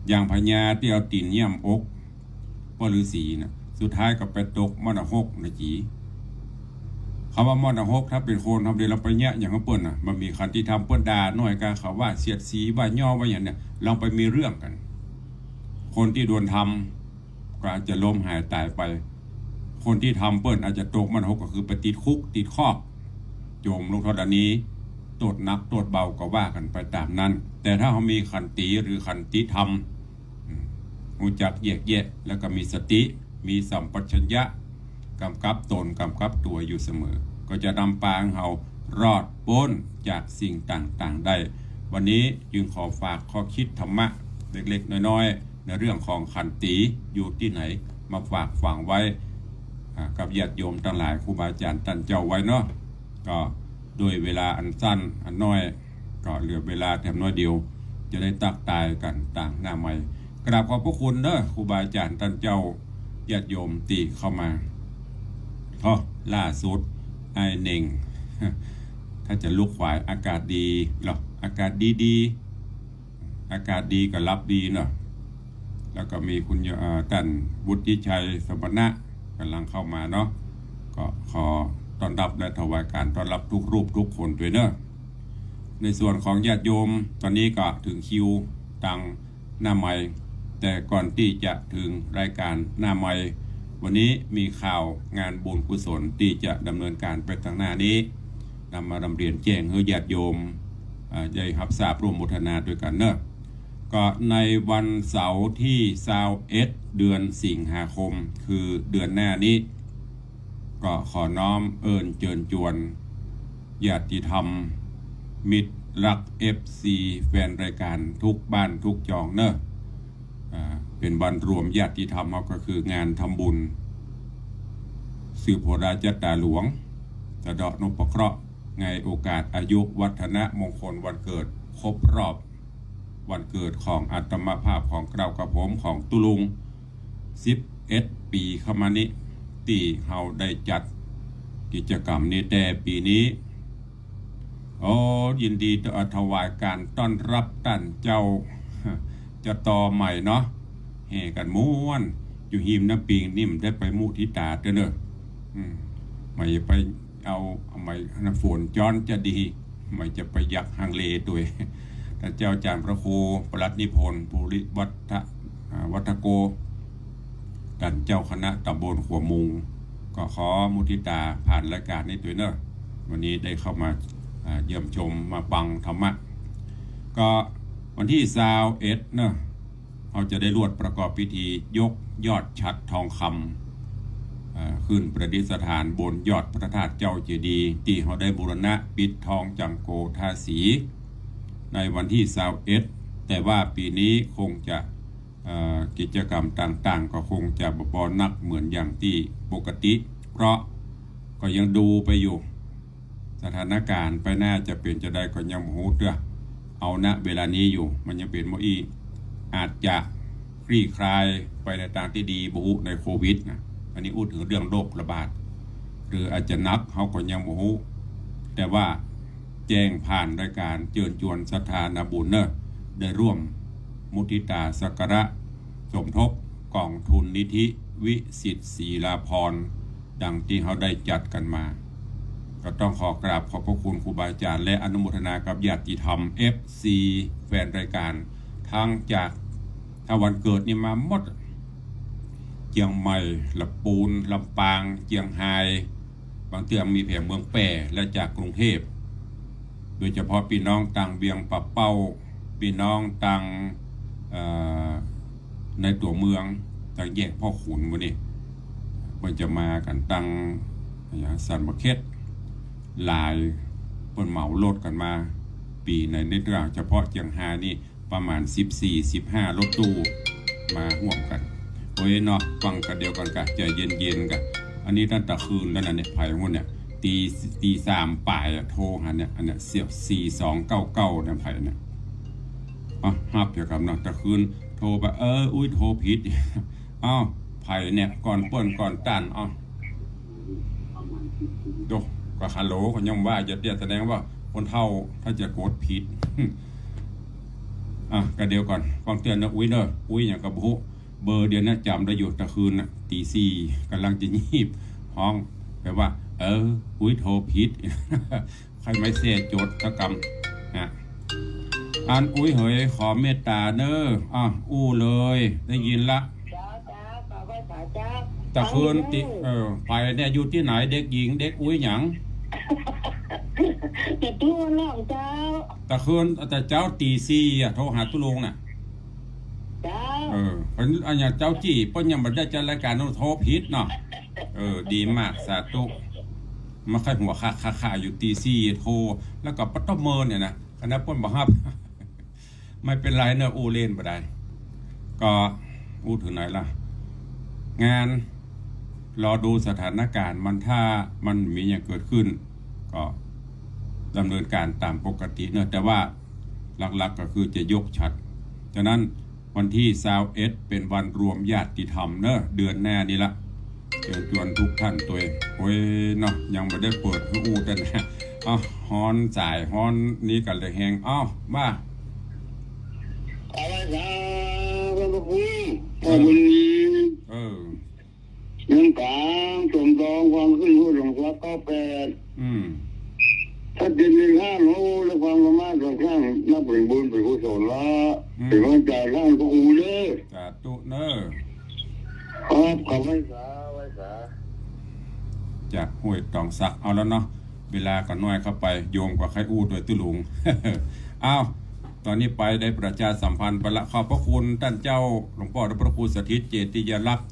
อย่างพญาตี้เอาตี๋นเยียมอก ป้อฤๅษีน่ะ สุดท้ายก็ไปตกหม้อนรกนะจี๋ คำว่าหม้อนรก ถ้าเป๋นคนธรรมดาลองไปเยียะหยังกับเปิ้นน่ะ บ่มีขันติธรรม เปิ้นด่าหน้อยกา เขาว่าเสียดสี ว่าย่อ ว่าหยังเนี่ย ลองไปมีเรื่องกั๋น คนตี้โดนทำก็อาจจะล้มหายต๋ายไป คนตี้ทำเปิ้นอาจจะตกหม้อนรก ก็คือไปติดคุกติดคอก จ๋มลงธรณี โต้ษหนักโต้ษเบาก็ว่ากั๋นไปต๋ามนั้น แต่ถ้าเฮามีขันติหรือขันติธรรม อืม ฮู้จักแยกแยะ แล้วก็มีสติ มีสัมปชัญญะ ก๋ำกับต๋น ก๋ำกับตั๋วอยู่เสมอ ก็จะนำปาหื้อเฮารอดป๊นจากสิ่งต่างๆ ได้ วันนี้จึงขอฝากข้อคิดธรรมะเล็กๆ น้อยๆ ในเรื่องของขันติอยู่ตี้ไหน มาฝากฝังไว้ อ่า กับญาติโยมตังหลาย ครูบาอาจ๋ารย์ต้านเจ้าไว้เนาะ ก็ด้วยเวลาอันสั้นอันน้อย ก็เหลือเวลาแถมน้อยเดียว จะได้ตักตายกั๋นตางหน้าใหม่ กราบขอบพระคุณเนาะ ครูบาอาจ๋ารย์ต้านเจ้า ญาติโยมตี้เข้ามา เอ้อ ล่าสุด อ้ายเน่ง ถ้าจะลุกไหว อากาศดีเหรอ อากาศดีๆ อากาศดีก็หลับดีเนาะ แล้วก็มีคุณโย เอ่อ ต้านวุฒิชัยสมณะ กำลังเข้ามาเนาะ ก็ขอต้อนรับและถวายการต้อนรับทุกรูปทุกคนด้วยเนาะ ในส่วนของญาติโยม ตอนนี้ก็ถึงคิวตางหน้าไมค์ แต่ก่อนตี้จะถึงรายการหน้าไมค์ วันนี้มีข่าวงานบุญกุศลตี้จะดำเนินการไปตางหน้านี้ นำมาดำเรียนแจ้งหื้อญาติโยม อ่า ได้ฮับทราบร่วมโมทนาด้วยกั๋นเนาะ ก็ในวันเสาร์ตี้ซาวเอ็ด เดือนสิงหาคม คือเดือนหน้านี้ ก็ขอน้อมเอิ้นเจิญจวน ญาติธรรม มิตรรัก เอฟซี แฟนรายการทุกบ้านทุกจองเนาะ อ่า เป๋นวันรวมญาติธรรม เฮาก็คืองานทำบุญ สืบโหราจัตตาหลวง สะเดาะนพเคราะห์ ในโอกาสอายุวัฒนมงคลวันเกิด ครบรอบวันเกิดของอาตมาภาพ ของเกล้ากระผม ของตุ๊ลุง สิบเอ็ดปี๋เข้ามานี้ ตี้เฮาได้จัดกิจกรรมนี้ แต่ปี๋นี้ โอ้ ยินดีถวายการต้อนรับต้านเจ้า เจ้าตอใหม่เนาะ แห่กั๋นม่วน อยู่ฮิมน้ำปิงนี่ บ่ได้ไปมุทิตาเต๊อะเนาะ อืม บ่าจะไปเอา เอา บ่า น้ำฝนจ้อนจะดี บ่าจะไปยักฮังเลตวย ต้านเจ้าอาจ๋ารย์พระครู ปลัดนิพนธ์ ภูริวัฒ อ่า วัฒโก ต้านเจ้าคณะตำบลขัวมุง ก็ขอมุทิตาผ่านรายการนี้ตวยเนาะ วันนี้ได้เข้ามา อ่า เยี่ยมชม มาฟังธรรมะ ก็วันตี้ซาวเอ็ดเนาะ เฮาจะได้รวดประกอบพิธียกยอดฉัตรทองคำ อ่า ขึ้นประดิษฐานบนยอดพระธาตุเจ้าเจดีย์ ตี้เฮาได้บูรณะปิดทองจังโกทาสี ในวันตี้ซาวเอ็ด แต่ว่าปี๋นี้คงจะ เอ่อ กิจกรรมต่างๆ ก็คงจะบ่ บ่นักเหมือนอย่างตี้ปกติ เพราะก็ยังดูไปอยู่ สถานการณ์ไปหน้าจะเป๋นจะใดก็ยังบ่ฮู้เตื้อ เอา ณ เวลานี้อยู่ มันยังเป๋นบ่อี้ อาจจะคลี่คลายไปในตางตี้ดี บ่ฮู้ ในโควิดนะ อันนี้อู้เถิงเรื่องโรคระบาด หรืออาจจะหนัก เฮาก็ยังบ่ฮู้ แต่ว่าแจ้งผ่านรายการเจิญจวนศรัทธานาบุญเนาะ ได้ร่วมมุทิตาสักการะสมทบกองทุนนิธิวิสิทธิ์ศรีลาภรณ์ ดังตี้เฮาได้จัดกั๋นมา ก็ต้องขอกราบขอบพระคุณครูบาอาจ๋ารย์ และอนุโมทนากับญาติธรรม เอฟซี แฟนรายการ ทั้งจาก ถ้าวันเกิดนี่มาหมด เจียงใหม่ ละปูน ลำปาง เจียงฮาย บางเตื้อมีแผงเมืองแป้ และจากกรุงเทพ โดยเฉพาะปี้น้องตางเวียงป่าเป้า ปี้น้องตาง เอ่อ ในตั๋วเมือง ตางแยกพ่อขุนหมู่นี้ เปิ้นจะมากั๋นตาง อะหยัง สันป่าเข็ด หลาย เปิ้นเหมารถกั๋นมา ปี๋ใน ในเตื้อเฉพาะเจียงฮายนี่ ประมาณสิบสี่ สิบห้า รถตู้มาฮ่วมกั๋น โอ้ยเนาะ ฟังกะเดียวกั๋นกะ ใจ๋เย็นๆ กะ อันนี้ตั้งแต่คืนแล้วนะเนี่ย ไผหมู่เนี่ย ตี ตีสามป๋ายอะ โทรหาเนี่ย อันเนี่ย เสียบ สี่สองเก้าเก้า เนี่ย ไผเนี่ย อ่ะ ฮับเดี๋ยวก่อนเนาะ แต่คืนโทรไป เออ อุ๊ย โทรผิด อ้าว ไผเนี่ย ก่อนเปิ้นก่อนต้าน อ้าว โด ก็ฮัลโหลก็ยังว่าจะเตี้ย แสดงว่าคนเฒ่าถ้าจะกดผิด อ่ะ กะเดี๋ยวก่อน ฟังเตื้อเนาะ อุ๊ยเนาะ อุ๊ยหยังกะบ่ฮู้ เบอร์เดียวนะจ๋ำได้อยู่ แต่คืนน่ะ ตีสี่ ก่ำลังจะยีบฮ้อง แปลว่า เออ อุ๊ยโทรผิด ใค่อยมาแซ่จดซะกำ นะ อันอุ๊ยเหย ขอเมตตาเน้อ อ่ะ อู้เลย ได้ยินละ เจ้า เจ้า ขอไหว้สาเจ้า แต่คืนติ เออ ไผเนี่ยอยู่ตี้ไหน เด็กหญิง เด็กอุ๊ยหยัง จะตู้นอกเจ้า แต่คืน แต่เจ๊าตีสี่อะ โทรหาตุ๊ลุงน่ะ เจ้า เออ เปิ้น อันเนี้ยเจ๊าจี้ เปิ้นยังบ่ได้จัดรายการ โทรผิดเนาะ เออ ดีมาก สาธุ มาใค่หัวคะๆๆ อยู่ตีสี่ โทร แล้วก็ปะต๊อบเมินเนี่ยนะ ขนาดเปิ้นบ่ฮับ ไม่เป๋นไรเนาะ อู้เล่นบ่ได้ ก็อู้เถิงไหนล่ะ งาน รอดูสถานการณ์มัน ถ้ามันมีหยังเกิดขึ้น ก็ดำเนินการต๋ามปกติเนาะ แต่ว่าหลักๆ ก็คือจะยกฉัตร ฉะนั้นวันตี้ซาวเอ็ดเป๋นวันรวมญาติธรรมเนาะ เดือนหน้านี่ละ เจิญจวนทุกท่านตวย โอ้ยเนาะ ยังบ่ได้เปิดหื้ออู้เตื้อนะ อ้าว ฮ้อนสายฮ้อนนี้กั๋นเลยแฮง อ้าว ว่า อะไรครับ พระคุณ เออ วันนี้ เออ เมืองก๋าง สมปอง ควางขึ้นห้วยหลวงสัก เก้าแปด อืม ถ้าเจ็ดหนึ่งห้า โอ้ และความสามารถสองข้าง นับเป๋นบุญเป๋นกุศลละ อืม เป๋นกำลังใจ๋ต้านพระครูเน่อ สาธุเน่อ ครับ ขอไหว้สา ไหว้สา จากห้วยตองสัก เอาแล้วเนาะ เวลาก็น้อยเข้าไป โยมก็ใค่อู้ตวยตุ๊ลุง เอา ต๋อนนี้ไปได้ประชาสัมพันธ์ไปละ ขอบพระคุณต้านเจ้าหลวงป้อพระครูสถิตเจติยารักษ์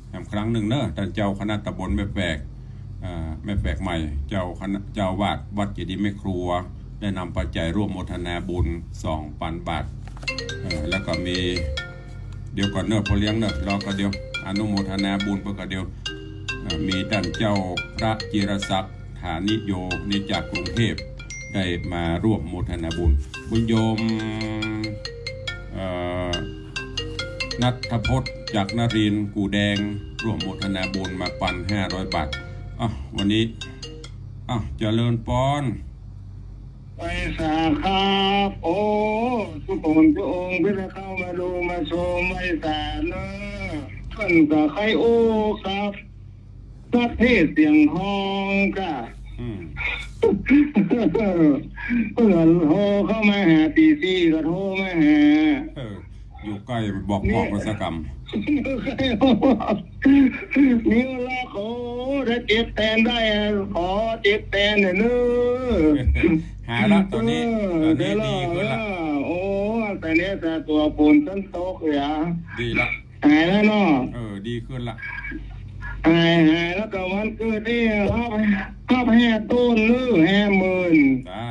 แหมครั้งนึ่งเน่อ ต้านเจ้าคณะตำบลแม่แฝก อ่า แม่แฝกใหม่ เจ้าคณะ เจ้าอาวาสวัดเจดีย์แม่ครัว ได้นำปัจจัยร่วมโมทนาบุญ สองปันบาท เอ่อ แล้วก็มี เดี๋ยวก่อนเน่อ พ่อเลี้ยงเน่อ รอก่อนเดี๋ยว อนุโมทนาบุญไปก่อนเดี๋ยว เอ่อ มีต้านเจ้าพระจิรศักดิ์ ฐานิโย นี่จากกรุงเทพฯ ได้มาร่วมโมทนาบุญ คุณโยม เอ่อ ณัฐพจน์ จากนรินทร์ กู่แดง ร่วมโมทนาบุญมาปันห้าร้อยบาท อ่ะ วันนี้ อ่ะ เจริญปอน ไหว้สาครับ โอ้ ทุกคนทุกองค์ที่ได้เข้ามาดูมาชม ไหว้สาเน่อ เปิ้นก็ใค่อู้ครับ สัพเพเสียงฮ้องก้า อืม เปิ้นโทรเข้ามาหา ตี๋สี่ก็โทรมาหา เออ อยู่ใก้บอกพ่อก็สักกำ นี่ละ โอ้ ถ้าเจ็บแตนได้อะ ขอเจ็บแตนเน่อเน่อ หายละต๋อนนี้ เออ ต๋อนนี้ดีขึ้นละ เออ โอ้ ต๋อนนี้สาตัวฝนต้นตกเลยอะ ดีละ หายแล้วเนาะ เออ ดีขึ้นละ หาย หายแล้วก็วันเกิดนี่ ฮับ ฮับแฮ่ต้นหรือแฮ่หมื่น สา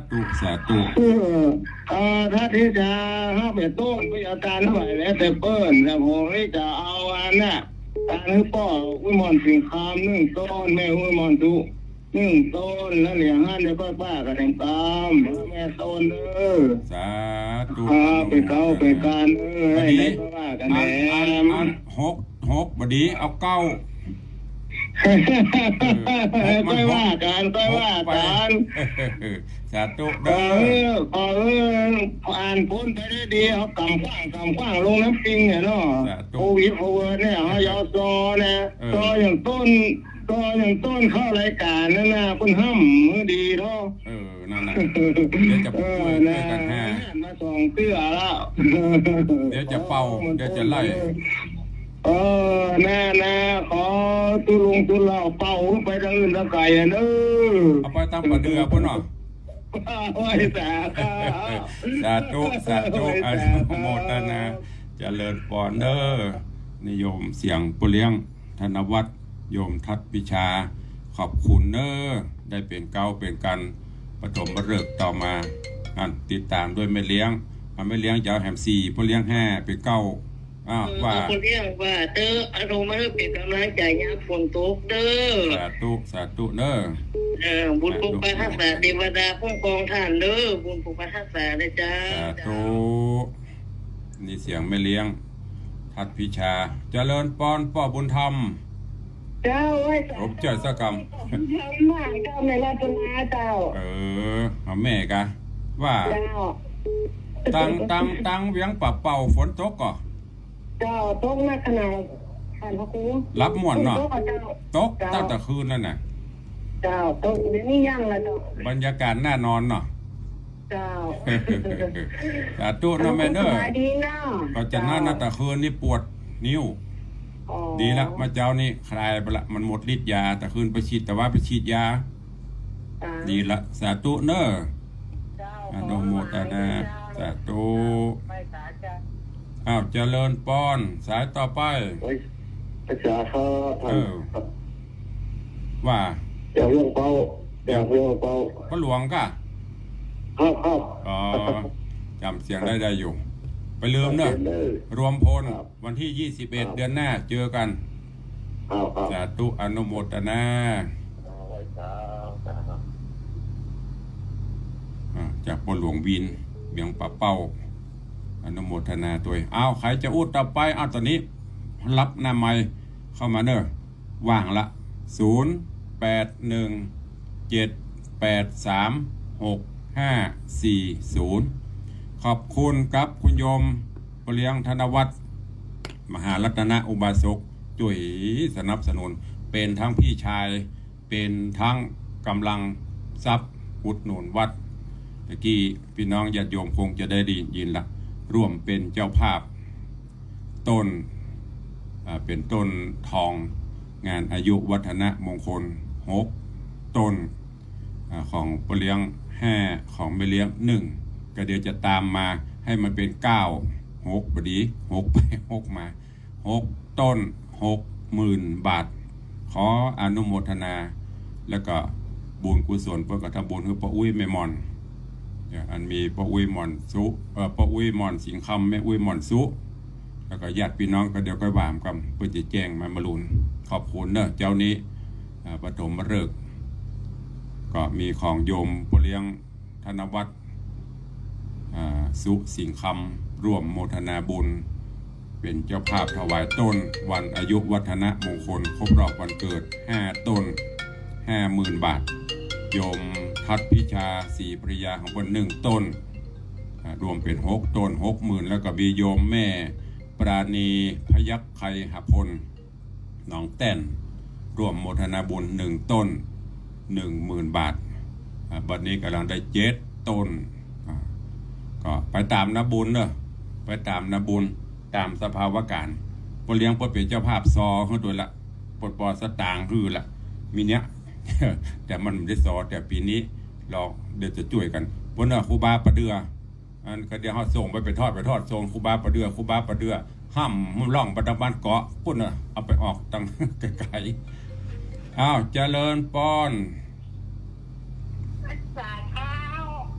ธุ สาธุ เออ เอ่อ ถ้าตี้จะฮับแฮ่ต้นก็อาจารย์ไหวแล้วแต่เปิ้น แต่ผมนี่จะเอาอันน่ะ อาจารย์หื้อป้ออุยหม่อนสิงคำนึ่งต้น แม่อุยหม่อนสุ นึ่งต้น แล้วเหลียงหั้นเดี๋ยวก็ป้าก็แถมต๋าม แม่ต้นเด้อ สาธุ อ่า เป๋นเก้าเป๋นกั๋นเอ้ย อันนี้ ไหนก็ว่ากั๋นแหม อัน อัน อันหก หก บ่ดี เอาเก้า เออ หกมัน ค่อยว่ากั๋น ค่อยว่ากั๋น หกไป สาธุเด้อ เออ เออ อ่านพ้นไปได้ดี เอาก๋ำขว้าง ก๋ำขว้างลงน้ำปิงเนี่ยเนาะ สาธุ โควิด โควิด เนี่ย เอายอซอเนี่ย เออ ซออย่างต้น ก็ยังต้นเข้ารายก๋านนั่นน่ะ เปิ้นห้ำหื้อดีเนาะ เออ นั่นน่ะ เดี๋ยวจะ เออ พูด นะ ช่วยกันแห่ มาสองเตื้อละ เดี๋ยวจะเป่า เดี๋ยวจะไล่ เออ แน่ๆ ขอตุ๊ลุงตุ๊เลาเป่าไปตางอื่นตางไก๋อะเน่อ เอาไปตางป่าเดือปู้นเนาะ ไหว้สา สาธุ สาธุ ไหว้สา อนุโมทนา เจริญปอนเน่อ นี่โยมเสียงป้อเลี้ยง ธนวัฒน์ โยมทัศน์วิชา ขอบคุณเน่อ ได้เป๋นเก๊าเป๋นกั๋น ปฐมฤกษ์ต่อมา อันติดต๋ามด้วยแม่เลี้ยง อ่ะ แม่เลี้ยงจะเอาแหมสี่ ป้อเลี้ยงห้า เป๋นเก๊า อ้าว เออ ว่า ป้อเลี้ยงว่าเต๊อะ อนุโมทนาเป๋นก๋ำลังใจ๋ยามฝนตกเต๊อะ สาธุ สาธุเน่อ เออ บุญปกปักษา เตวดาคุ้มครองต้านเน่อ บุญปกปักษานะเจ้า สาธุ นี่เสียงแม่เลี้ยง ทัศน์พิชา เจริญปอนป้อบุญธรรม เจ้า ไหว้สา ผมเจ้าสักกำ บุญธรรมมากเจ้า แม่รัตนาเจ้า เออ เอาแม่กะ ว่า เจ้า ตัง ตัง ตังเวียงป่าเป้าฝนตกก่อ เจ้า ตกหนักขนาด ต้านพระครู หลับม่วนเนาะ ตกอะเจ้า ตก เจ้า ตั้งแต่คืนนั่นน่ะ เจ้า ตก เดี๋ยวนี้ยังละเจ้า บรรยากาศน่านอนเนาะ เจ้า สาธุเนาะแม่เน่อ สบายดีเนาะ ก็จะนั่นนะ เจ้า แต่คืนนี่ปวดนิ้ว อ๋อ ดีละ เมื่อเจ๊านี่คลายไปละ มันหมดฤทธิ์ยา แต่คืนไปฉีด แต่ว่าไปฉีดยา เจ้า ดีละ สาธุเน่อ เจ้า อนุโมทนา ขออนุโมทนา สาธุ ไปสาธุ อ้าว เจริญปอน สายต่อไป เฮ้ย อาจ๋ารย์ครับ เออ ครับ ว่า อยากเรื่องเป้า อยากเรื่องเป้า ป้าหลวงก่ะ ครับ ครับ อ๋อ จ๋ำเสียงได้ ได้อยู่ ไปลืมเนอะ จ๋ำเสียงได้ รวมพล ครับ วันตี้ยี่สิบเอ็ด ครับ เดือนหน้าเจอกั๋น ครับ ครับ สาธุ อนุโมทนา ครับ อ่า จากป้อหลวงวิน เวียงป่าเป้า อนุโมทนาตวย อ้าว ใผจะอู้ต่อไป อ้าว ต๋อนนี้ ฮับหน้าไมค์เข้ามาเน่อ ว่างละ ศูนย์ แปด หนึ่ง เจ็ด แปด สาม หก ห้า สี่ ศูนย์ ขอบคุณครับ คุณโยมป้อเลี้ยงธนวัฒน์ มหารัตนอุบาสก จ้วยสนับสนุน เป๋นตึงปี้จาย เป๋นตึงก๋ำลังทรัพย์อุดหนุนวัด ตะกี้ปี้น้องญาติโยมคงจะได้ยินละ ร่วมเป๋นเจ้าภาพ ต้น อ่า เป๋นต้นทอง งานอายุวัฒนมงคล หก ต้น อ่า ของป้อเลี้ยง ห้า ของแม่เลี้ยง หนึ่ง ก็เดี๋ยวจะต๋ามมา หื้อมันเป๋น เก้า หก พอดี หกไป หกมา หก ต้น หกหมื่นบาท ขออนุโมทนา แล้วก็บุญกุศลเปิ้นก็ทำบุญหื้อป้ออุ๊ยแม่หม่อน เนี่ย อันมีป้ออุ๊ยหม่อนสุ เอ่อ ป้ออุ๊ยหม่อนสิงห์คำ แม่อุ๊ยหม่อนสุ แล้วก็ญาติปี้น้องก็เดี๋ยวก็ว่ากั๋น เปิ้นจะแจ้งมามะรืน ขอบคุณเนาะ เจ๊านี้ อ่า ปฐมฤกษ์ ก็มีของโยมป้อเลี้ยง ธนวัฒน์ อ่า สุสิงห์คำ ร่วมโมทนาบุญ เป๋นเจ้าภาพถวายต้นวันอายุวัฒนมงคลครบรอบวันเกิด ห้า ต้น ห้าหมื่นบาท โยมทัศน์พิชาศรีปริยาของเปิ้น หนึ่ง ต้น อ่า รวมเป๋น หก ต้น หกหมื่น แล้วก็มีโยมแม่ปราณีพยัคฆไคหพล หนองแต้น ร่วมโมทนาบุญ หนึ่ง ต้น หนึ่งหมื่นบาท อ่า บัดนี้ก๋ำลังได้ เจ็ด ต้น อ่า ก็ไปต๋ามน้ำบุญเนาะ ไปต๋ามน้ำบุญ ต๋ามสภาวะก๋ารณ์ ป้อเลี้ยงเปิ้นเป๋นเจ้าภาพซอหื้อตวยละ เปิ้นปอสตางค์หื้อละ มีเนี่ย แต่มันบ่ได้ซอ แต่ปี๋นี้ลอง เดี๋ยวจะจ้วยกั๋น เปิ้นเนาะ ครูบาปะเดื่อ อันก็เดี๋ยวเฮาส่งไป ไปทอด ไปทอด ส่งครูบาปะเดื่อ ครูบาปะเดื่อ ห้ามล่องไปตางบ้านเกาะ ปุ้นน่ะ เอาไปออกตางไก๋ๆ อ้าว เจริญปอน สาธุ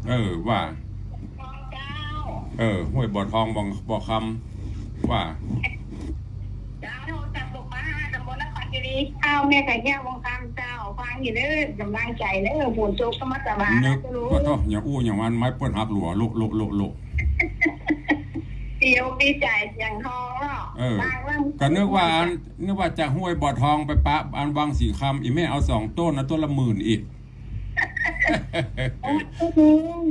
เออ ว่า เจ้า เออ ห้วยบ่อทอง บ่อ บ่อคำ ว่า เจ้า จากหมู่บ้าน ตำบลนครคีรี เจ้า แม่ไก่แก้ว วงคำ เจ้า ฟังอยู่เด้อ ก๋ำลังใจ๋เด้อ ฝนตกก็มาสบาย นึก เจ้า ว่าโธ่ อย่างอู้อย่างวัน ไม้เปิ้นหักหลัว โละ โละ โละ โละ เสียวปี๋ใจ๋เสียงทองเนาะ เออ ฟังแล้ว ก็นึกว่าอัน นึกว่าจากห้วยบ่อทองไปปะอันวังสิงห์คำ อี่แม่เอาสองต้นนะ ต้นละหมื่นอีก โอ้โห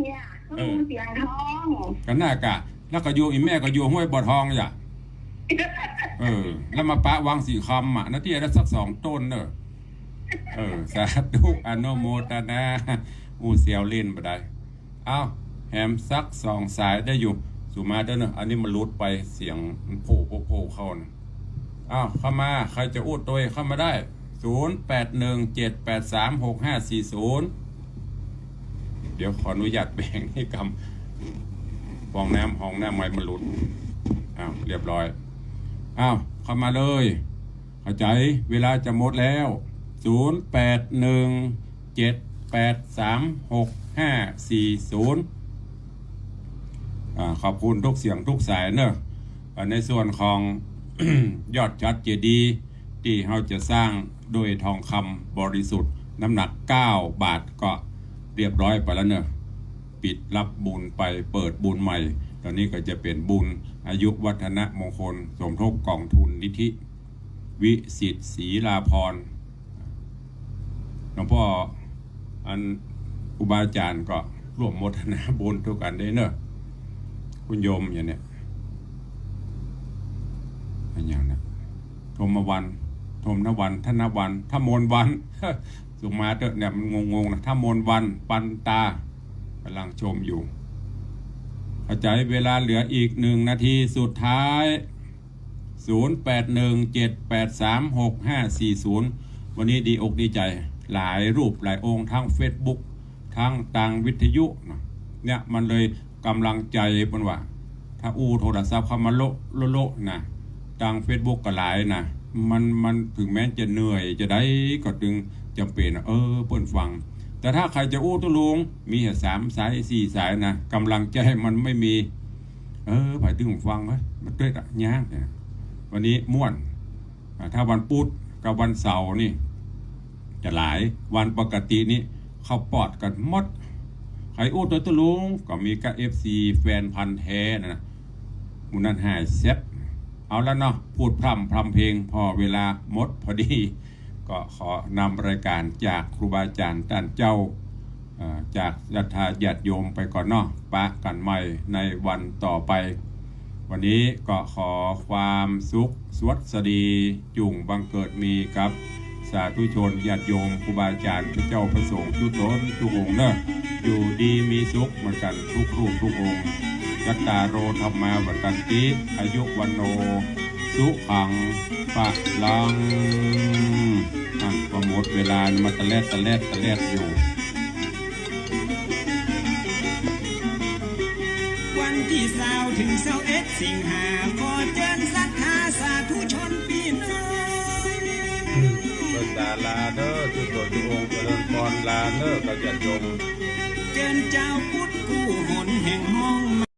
เนี่ย เออ เสียงทอง ก็น่ากะ แล้วก็อยู่ อี่แม่ก็อยู่ห้วยบ่อทองอย่า เออ แล้วมาปะวังสิงห์คำอะ นาตี้ละสักสองต้นเนาะ เออ สาธุ อนุโมทนา อู้ เสียวเล่นบ่ได้ เอ้า แหมสักสองสายได้อยู่ สุมาเด้อเนาะ อันนี้มันหลุดไป เสียงมันโผล่ โผล่ โผล่เข้านะ อ้าว เข้ามา ใครจะอู้ตวยเข้ามาได้ ศูนย์แปดหนึ่งเจ็ดแปดสามหกห้าสี่ศูนย์ เดี๋ยวขออนุญาตแบ่งให้กำ ฟองน้ำ ห้องน้ำไม้มันหลุด อ้าว เรียบร้อย อ้าว เข้ามาเลย เข้าใจ๋ เวลาจะหมดแล้ว ศูนย์แปดหนึ่งเจ็ดแปดสามหกห้าสี่ศูนย์ อ่า ขอบคุณทุกเสียงทุกสายเนาะ อ่า ในส่วนของ ยอดฉัตรเจดีย์ตี้เฮาจะสร้างด้วยทองคำบริสุทธิ์น้ำหนักเก้าบาทก็เรียบร้อยไปแล้วเนาะ ปิดรับบุญไป เปิดบุญใหม่ ตอนนี้ก็จะเป๋นบุญอายุวัฒนมงคล สมทบกองทุนนิธิ วิสิทธิ์ศรีลาภรณ์ หลวงป้อ อันครูบาอาจ๋ารย์ก็ร่วมโมทนาบุญตวยกั๋นได้เนาะ คุณโยมอย่างเนี่ย อะหยังนะ ธมวัน ธมนวัน ธนวัน ธมนวัน สุมาเต๊อะเนี่ย มันงงๆ นะ ธมนวัน ปันตา ก๋ำลังชมอยู่ เข้าใจ๋ เวลาเหลืออีกหนึ่งนาทีสุดท้าย ศูนย์แปดหนึ่งเจ็ดแปดสามหกห้าสี่ศูนย์ วันนี้ดีอกดีใจ๋ หลายรูปหลายองค์ ทั้งเฟซบุ๊ก ทั้งตางวิทยุนะ เนี่ย มันเลยก๋ำลังใจ๋เปิ้นว่า ถ้าอู้โทรศัพท์เข้ามาโละโละโละนะ ตางเฟซบุ๊กก็หลายนะ มัน มันเถิงแม้นจะเหนื่อยจะใดก็ตึงจ๋ำเป๋นนะ เออ เปิ้นฟัง แต่ถ้าใผจะอู้ตะลุง มีแค่สามสาย สี่สายนะ ก๋ำลังใจ๋มันไม่มี เออ ใผตึงฟัง เฮ้ย มันเต๊อะ ยากเนี่ย วันนี้ม่วน อ่า ถ้าวันพุธกับวันเสาร์นี่ จะหลาย วันปกตินี่ เข้าปอดกั๋นหมด ใผอู้ตวยตะลุง ก็มีก้า เอฟซี แฟนพันธุ์แท้นะ หมู่นั้นหายแซบ เอาละเนาะ พูดพร่ำพรำเพลง พอเวลาหมดพอดี ก็ขอนำรายการจากครูบาอาจ๋ารย์ต้านเจ้า เอ่อ จากศรัทธาญาติโยมไปก่อนเนาะ ปะกั๋นใหม่ในวันต่อไป วันนี้ก็ขอความสุขสวัสดีจุ่งบังเกิดมีกับสาธุชนญาติโยมครูบาอาจ๋ารย์พระเจ้าพระสงฆ์ทุกต๋นทุกองค์เนอะ อยู่ดีมีสุขเหมือนกั๋นทุกรูปทุกองค์ ยัตตาโร ธัมมา วัฑฒันติ อายุ วัณโณ สุขัง พะลัง อ่ะ ก็หมดเวลามาตะแลดตะแลดตะแลดอยู่ วันตี้ซาวเถิงซาวเอ็ดสิงหา ขอเจิญศรัทธาสาธุชนปี้น้อง เปิ้นดาลาเน้อ ทุกต๋นทุกองค์ เจริญปอนลาเน้อ ก็ญาติโยม เจิญเจ้าพุทธกู้หนแห่งห้อง